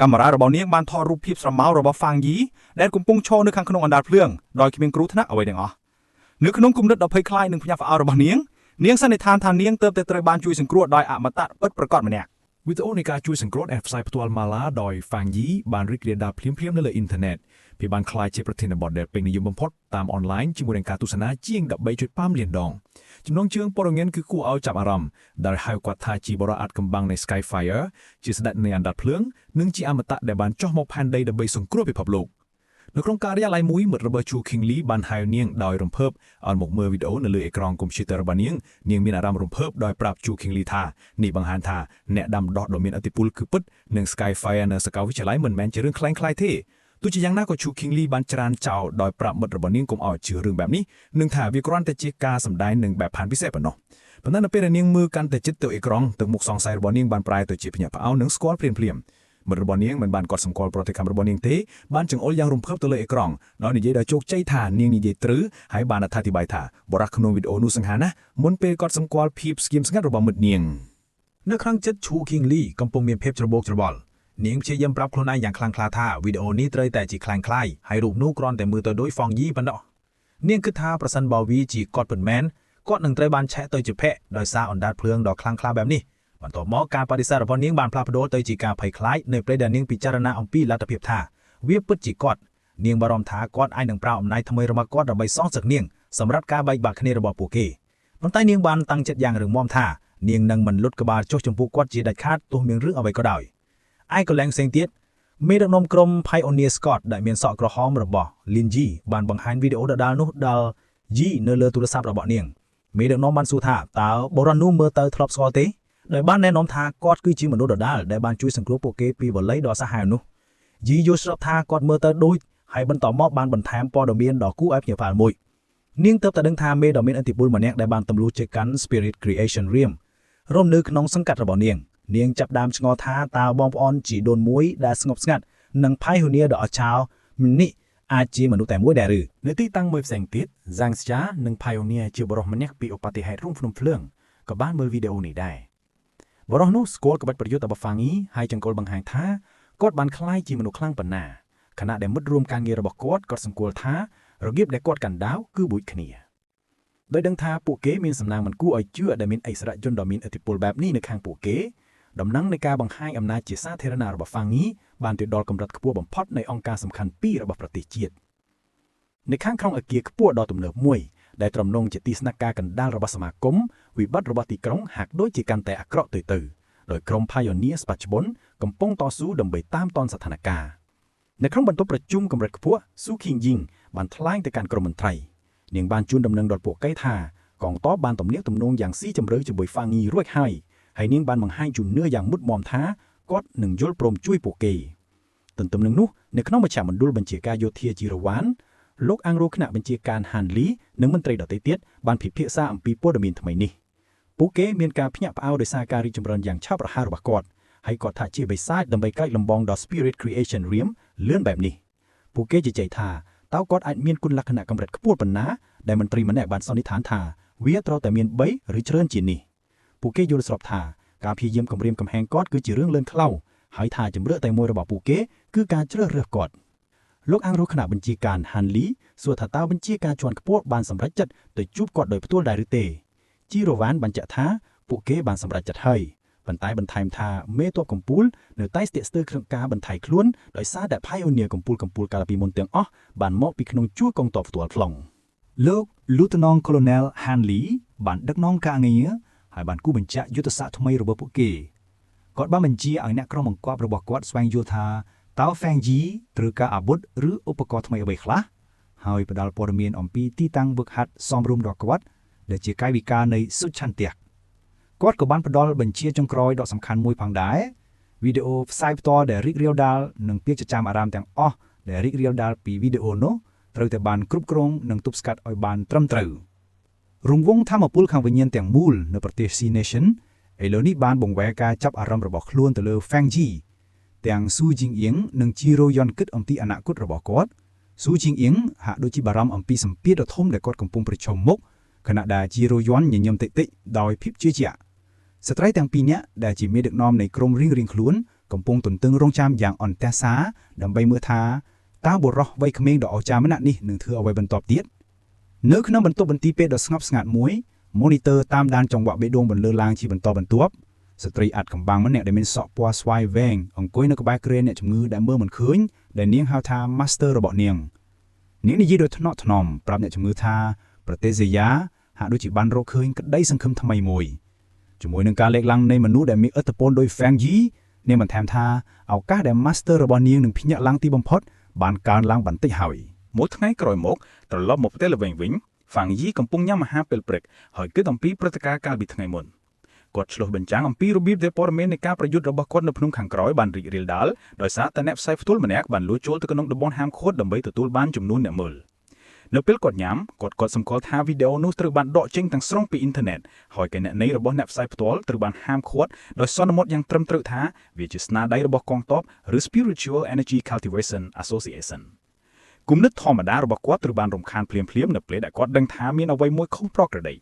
កាមេរ៉ារបស់នាងបានថតរូបភាពស្រមោលរបស់ហ្វាងយីដែលកំពុងឈរនៅខាងក្នុងអណ្ដាតភ្លើងដោយគ្មានគ្រោះថ្នាក់អ្វីទាំងអស់នៅក្នុងគំនិតដ៏ភ័យខ្លាចនិងភ្ញាក់ផ្អើលរបស់នាងនាងសន្និដ្ឋានថានាងទើបតែត្រូវបានជួយសង្គ្រោះដោយអមតៈពិតប្រាកដម្នាក់ វីដេអូនៃការជួយសង្គ្រោះដែលផ្សាយផ្ទាល់ម៉ាឡាដោយ Fang Yi បានរីករាលដាលភ្លាមៗនៅលើអ៊ីនធឺណិតវាបានក្លាយជាប្រធានបទដែលពេញនិយមបំផុតតាមអនឡាញជាមួយនឹងការទស្សនាជាង13.5លានដងចំណងជើងព័ត៌មានគឺគួរឲ្យចាប់អារម្មណ៍ដែលហៅគាត់ថាជាបរិអាតកំបាំងនៃ Skyfire ជាស្ដេចនៃអណ្ដាតភ្លើងនិងជាអមតៈដែលបានចុះមកផែនដីដើម្បីសង្គ្រោះពិភពលោកនៅក្នុងការិយាល័យមួយមិត្តរបស់ Chu King Lee បានហៅនាងដោយរំភើបឲ្យមកមើលវីដេអូនៅលើអេក្រង់កុំព្យូទ័ររបស់នាងនាងមានអារម្មណ៍រំភើបដោយប្រាប់ Chu King Lee ថានេះបង្ហាញថាអ្នកដាំដុះដ៏មានឥទ្ធិពលគឺពិតនិង Skyfire នៅសាកលវិទ្យាល័យមិនមែនជារឿងក្លែងក្លាយទេទោះជាយ៉ាងណាក៏ Chu King Lee បានច្រានចោលដោយប្រាប់មិត្តរបស់នាងកុំឲ្យជឿរឿងបែបនេះនិងថាវាគ្រាន់តែជាការសម្ដែងនិងបែបផែនពិសេសប៉ុណ្ណោះប៉ុន្តែនៅពេលដែលនាងមើលកាន់តែជិតទៅអេក្រង់ទឹកមុខសង្ស័យរបស់នាងបានប្រែទៅជាភ្ញាក់ផ្អើលនិងស្គាល់ភ្លាមៗមិត្តរបស់នាងមិនបានកត់សម្គាល់ប្រតិកម្មរបស់នាងទេបានចង្អុលយ៉ាងរំភើបទៅលើអេក្រង់ដោយនិយាយដោយជោគជ័យថានាងនិយាយត្រូវហើយបានអត្ថាធិប្បាយថាបរិះក្នុងវីដេអូនោះសង្ហាណាស់មុនពេលគាត់សម្គាល់ភាពស្ងៀមស្ងាត់របស់មិត្តនាង នៅក្នុងចិត្តឈូគីងលីកំពុងមានភាពច្របូកច្របល់នាងព្យាយាមប្រាប់ខ្លួនឯងយ៉ាងខ្លាំងក្លាថាវីដេអូនេះត្រូវតែជាក្លែងក្លាយហើយរូបនោះគ្រាន់តែមើលទៅដូចហ្វងយីប៉ុណ្ណោះនាងគិតថាប្រសិនបើវាជាគាត់ពិតមែនគាត់នឹងត្រូវបានឆែកទៅជាភ័ក្រដោយសារអណ្ដាតភ្លើងដ៏ខ្លាំងក្លាបែបនេះបន្ទាប់មកការបដិសេធរបស់នាងបានផ្លាស់ប្ដូរទៅជាការភ័យខ្លាចនៅពេលដែលនាងពិចារណាអំពីលទ្ធភាពថាវាពិតជាគាត់នាងបារម្ភថាគាត់អាចនឹងប្រើអំណាចថ្មីរបស់គាត់ដើម្បីសងសឹកនាងសម្រាប់ការបែកបាក់គ្នារបស់ពួកគេប៉ុន្តែនាងបានតាំងចិត្តយ៉ាងរឹងមាំថានាងនឹងមិនលុតក្បាលចុះចំពោះគាត់ជាដាច់ខាតទោះមានរឿងអ្វីក៏ដោយឯកន្លែងផ្សេងទៀតមេដឹកនាំក្រុម Pioneer Scott ដែលមានសក់ក្រហមរបស់ Lin Yi បានបង្ហាញវីដេអូដដែលនោះដល់ Yi នៅលើទូរស័ព្ទរបស់នាងមេដឹកនាំបានសួរថាតើបុរសនោះមើលទៅធ្លាប់ស្គាល់ទេដោយបានណែនាំថាគាត់គឺជាមនុស្សដដែលដែលបានជួយសង្គ្រោះពួកគេពីវល័យដ៏សាហាវនោះយីយល់ស្របថាគាត់មើលទៅដូចហើយបន្តមកបានបន្ថែមព័ត៌មានដ៏គួរឲ្យភ្ញាក់ផ្អើលមួយនាងទើបតែដឹងថាមេដ៏មានឥទ្ធិពលម្នាក់ដែលបានទម្លុះជាកាន់ Spirit Creation Realm រំនៅក្នុងសង្កាត់របស់នាងនាងចាប់ដើមឆ្ងល់ថាតើបងប្អូនជីដូនមួយដែលស្ងប់ស្ងាត់និងផៃហ៊ូនីដ៏អស្ចារ្យនេះអាចជាមនុស្សតែមួយដែរឬ នៅទីតាំងមួយផ្សេងទៀត Zhang Xia និង Pioneer ជាបុរសម្នាក់ពីឧបទ្ទហេតុរូងភ្នំភ្លើងក៏បានមើលវីដេអូនេះដែរបុរសនោះស្គាល់ក្បាច់ប្រយុទ្ធរបស់ Fang Yi ហើយចង្កុលបង្ហាញថាគាត់បានក្លាយជាមនុស្សខ្លាំងប៉ុណ្ណាខណៈដែលមិត្តរួមការងាររបស់គាត់គាត់សម្គាល់ថារបៀបដែលគាត់កាន់ដាវគឺដូចគ្នាដោយដឹងថាពួកគេមានសំណាងមិនគួរឲ្យជឿដែលមានអិសរាជជនដ៏មានឥទ្ធិពលបែបនេះនៅខាងពួកគេដំណឹងនៃការបង្ហាញអំណាចជាសាធារណៈរបស់ Fang Yi បានទៅដល់កម្រិតខ្ពស់បំផុតនៃអង្គការសំខាន់ពីររបស់ប្រទេសជាតិនៅខាងក្នុងអគារខ្ពស់ដ៏ទំនើបមួយដែលត្រំនងជាទីស្នាក់ការកណ្ដាលរបស់សមាគមវិបត្តិរបស់ទីក្រុងហាក់ដូចជាកាន់តែអាក្រក់ទៅទៅដោយក្រុម Pioneer បច្ចុប្បន្នកំពុងតស៊ូដើម្បីតាមទាន់ស្ថានភាពនៅក្នុងបន្ទប់ប្រជុំកម្រិតខ្ពស់ស៊ូឃីងយីងបានថ្លែងទៅកាន់ក្រុមមន្ត្រីនាងបានជូនដំណឹងដល់ពួកគេថាកងទ័ពបានទំនាក់ទំនងយ៉ាងស៊ីជម្រៅជាមួយហ្វាងីរួចហើយហើយនាងបានបង្ហាញជំនឿយ៉ាងមុតមមថាគាត់នឹងយល់ព្រមជួយពួកគេទន្ទឹមនឹងនោះនៅក្នុងមជ្ឈមណ្ឌលបញ្ជាការយោធាជីរវ៉ានលោកអង្គរគណៈបញ្ជាការហានលីនិងមន្ត្រីដទៃទៀតបានពិភាក្សាអំពីព័ត៌មានថ្មីនេះពួកគេមានការភ្ញាក់ផ្អើលដោយសារការរីកចម្រើនយ៉ាងឆាប់រហ័សរបស់គាត់ហើយគាត់ថាជាបិសាចដើម្បីកាច់លំបងដល់ Spirit Creation Realm លឿនបែបនេះពួកគេជជែកថាតើគាត់អាចមានគុណលក្ខណៈកម្រិតខ្ពស់ប៉ុណ្ណាដែលមន្ត្រីម្នាក់បានសន្និដ្ឋានថាវាត្រូវតែមាន3ឬច្រើនជាងនេះពួកគេយល់ស្របថាការព្យាយាមគំរាមកំហែងគាត់គឺជារឿងលឿនខ្លៅហើយថាជំរឿតែមួយរបស់ពួកគេគឺការជ្រើសរើសគាត់លោកអង្គរគណៈបញ្ជាការហានលីសួរថាតើបញ្ជាការជាន់ខ្ពស់បានសម្រេចចិត្តទៅជួបគាត់ដោយផ្ទាល់ដែរឬទេជីរ៉ូវ៉ានបញ្ជាក់ថាពួកគេបានសម្រេចចិត្តហើយប៉ុន្តែបន្ថែមថាមេតបកម្ពូលនៅតែស្ទាក់ស្ទើរក្នុងការបន្ថយខ្លួនដោយសារតែ Pioneer កម្ពូលកម្ពូលកាលពីមុនទាំងអស់បានមកពីក្នុងជួរកងទ័ពផ្ទាល់ខ្លង លោក Lieutenant Colonel Hanley បានដឹកនាំការងារហើយបានគូបញ្ជាក់យុទ្ធសាស្ត្រថ្មីរបស់ពួកគេគាត់បានបញ្ជាឲ្យអ្នកក្រុមបង្គាប់របស់គាត់ស្វែងយល់ថាតើ Fang Yi ត្រូវការអាវុធឬឧបករណ៍ថ្មីអ្វីខ្លះហើយផ្ដល់ព័ត៌មានអំពីទីតាំងវឹកហាត់សមរម្យដល់គាត់ដែលជាកាយវិការនៃសុឆន្ទៈគាត់ក៏បានផ្ដល់បញ្ជាចុងក្រោយដ៏សំខាន់មួយផងដែរវីដេអូផ្សាយផ្ទាល់ដែលរីករាលដាលនិងពាក្យចចាមអារាមទាំងអស់ដែលរីករាលដាលពីវីដេអូនោះត្រូវតែបានគ្រប់គ្រងនិងទប់ស្កាត់ឲ្យបានត្រឹមត្រូវរង្វង់ធម្មពលខាងវិញ្ញាណទាំងមូលនៅប្រទេស C Nation ឥឡូវនេះបានបង្វែរការចាប់អារម្មណ៍របស់ខ្លួនទៅលើ Fang Ji ទាំងស៊ូជីងអៀងនិងជីរ៉ូយ៉ុនគិតអំពីអនាគតរបស់គាត់ស៊ូជីងអៀងហាក់ដូចជាបារម្ភអំពីសម្ពាធដ៏ធំដែលគាត់កំពុងប្រឈមមុខខណៈដែលជីរ៉ូយ៉ុនញញឹមតិចៗដោយភាពជឿជាក់ស្ត្រីទាំងពីរនាក់ដែលជាមេដឹកនាំនៃក្រុមរៀងៗខ្លួន កំពុងទន្ទឹងរង់ចាំយ៉ាងអន្ទះសារដើម្បីមើលថាតើបុរសវ័យក្មេងដ៏អស្ចារ្យម្នាក់នេះនឹងធ្វើអ្វីបន្តទៀតនៅក្នុងបន្ទប់មន្ទីរពេទ្យដ៏ស្ងប់ស្ងាត់មួយ monitor តាមដានចង្វាក់បេះដូងបន្លឺឡើងជាបន្តបន្ទាប់ស្ត្រីអាថ៌កំបាំងម្នាក់ដែលមានសក់ពណ៌ស្វាយវែងអង្គុយនៅក្បែរគ្រែអ្នកជំងឺដែលមើលមិនឃើញដែលនាងហៅថា Master របស់នាងនាងនិយាយដោយថ្នក់ថ្នមប្រាប់អ្នកជំងឺថាប្រទេសសេយ៉ាហាក់ដូចជាបានរកឃើញក្តីសង្ឃឹមថ្មីមួយជាមួយនឹងការលើកឡើងនៃមនុស្សដែលមានឥទ្ធិពលដោយ Fang Yi នាងបន្ថែមថាឱកាសដែល Master របស់នាងនឹងភ្ញាក់ឡើងទីបំផុតបានកើនឡើងបន្តិចហើយ មួយថ្ងៃក្រោយមកត្រឡប់មកផ្ទះល្វែងវិញហ្វាងយីកំពុងញ៉ាំអាហារពេលព្រឹកហើយគិតអំពីព្រឹត្តិការណ៍កាលពីថ្ងៃមុនគាត់ឆ្លុះបញ្ចាំងអំពីរបៀបដែលព័ត៌មាននៃការប្រយុទ្ធរបស់គាត់នៅភ្នំខាងក្រោយបានរីករាលដាលដោយសារតែអ្នកផ្សាយផ្ទាល់ម្នាក់បានលួចចូលទៅក្នុងតំបន់ហាមឃាត់ដើម្បីទទួលបានចំនួនអ្នកមើលនៅពេលគាត់ញ៉ាំគាត់គាត់សម្គាល់ថាវីដេអូនោះត្រូវបានដកចេញទាំងស្រុងពីអ៊ីនធឺណិតហើយគណនីរបស់អ្នកផ្សាយផ្ទាល់ត្រូវបានហាមឃាត់ដោយសន្មតយ៉ាងត្រឹមត្រូវថាវាជាស្នាដៃរបស់កងទ័ពឬ Spiritual Energy Cultivation Association គំនិតធម្មតារបស់គាត់ត្រូវបានរំខានភ្លាមៗនៅពេលដែលគាត់ដឹងថាមានអ្វីមួយខុសប្រក្រតី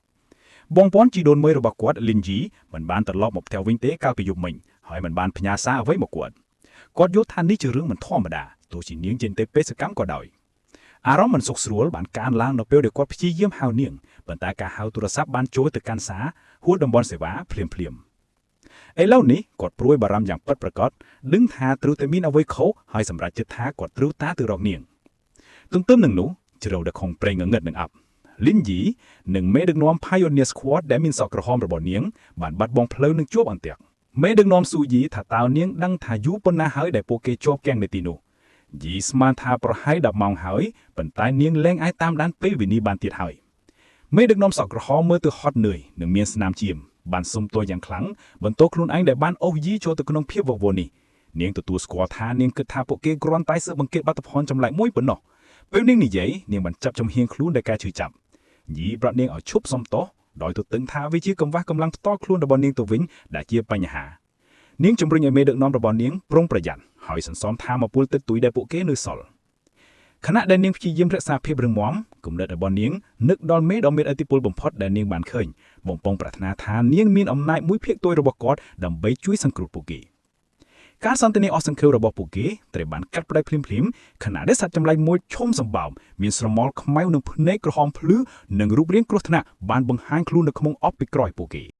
បងប្អូនជីដូនមួយរបស់គាត់លីនជីមិនបានត្រឡប់មកផ្ទះវិញទេកាលពីយប់មិញហើយមិនបានផ្ញើសារអ្វីមកគាត់គាត់យល់ថានេះជារឿងមិនធម្មតាទោះជានាងចេញទៅបេសកម្មក៏ដោយអារម្មណ៍មិនសុខស្រួលបានកើនឡើងនៅពេលដែលគាត់ព្យាយាមហៅនាងប៉ុន្តែការហៅទូរស័ព្ទបានចូលទៅកាន់សារហួសតំបន់សេវាភ្លាមភ្លាមឥឡូវនេះគាត់ព្រួយបារម្ភយ៉ាងពិតប្រាកដដឹងថាត្រូវតែមានអ្វីខុសហើយសម្រេចចិត្តថាគាត់ត្រូវតាទៅរកនាង ទន្ទឹមនឹងនោះជ្រៅដល់ខុងប្រេងងងឹតនឹងអាប់លីនយីនិងមេដឹកនាំ Pioneer Squad ដែលមានសក់ក្រហមរបស់នាងបានបាត់បង់ផ្លូវនឹងជួបអន្ទាក់មេដឹកនាំស៊ូយីថាតើនាងដឹងថាយូរប៉ុណ្ណាហើយដែលពួកគេជាប់គាំងនៅទីនោះយីស្មានថាប្រហែល10ម៉ោងហើយប៉ុន្តែនាងលែងអាចតាមដានពេលវេលាបានទៀតហើយមេដឹកនាំសក់ក្រហមមើលទៅហត់នឿយនិងមានស្នាមឈាមបានសុំទោសយ៉ាងខ្លាំងបន្ទោសខ្លួនឯងដែលបានអូសយីចូលទៅក្នុងភាពវឹកវរនេះនាងទទួលស្គាល់ថានាងគិតថាពួកគេគ្រាន់តែស៊ើបអង្កេតបាតុភលចម្លែកមួយប៉ុណ្ណោះពេលនាងនិយាយនាងបានចាប់ចំហៀងខ្លួនដោយការឈឺចាប់យីប្រាប់នាងឲ្យឈប់សុំទោសដោយទទឹងថាវាជាកង្វះកម្លាំងផ្ទាល់ខ្លួនរបស់នាងទៅវិញដែលជាបញ្ហានាងជំរុញឲ្យមេដឹកនាំរបស់នាងប្រុងប្រយ័ត្នហើយសន្សំថាមពលទឹកទុយដែលពួកគេនៅសល់ខណៈដែលនាងព្យាយាមរក្សាភាពរឹងមាំគំនិតរបស់នាងនឹកដល់មេដ៏មានឥទ្ធិពលបំផុតដែលនាងបានឃើញបំពងប្រាថ្នាថានាងមានអំណាចមួយភាគតូចរបស់គាត់ដើម្បីជួយសង្គ្រោះពួកគេការសន្ទនាអស់សង្ឃឹមរបស់ពួកគេត្រូវបានកាត់ផ្តាច់ភ្លាមៗខណៈដែលសត្វចម្លែកមួយឈុំសម្បើមមានស្រមោលខ្មៅនិងភ្នែកក្រហមភ្លឺនិងរូបរាងគ្រោះថ្នាក់បានបង្ហាញខ្លួននៅក្នុងអប់ពីក្រោយពួកគេ។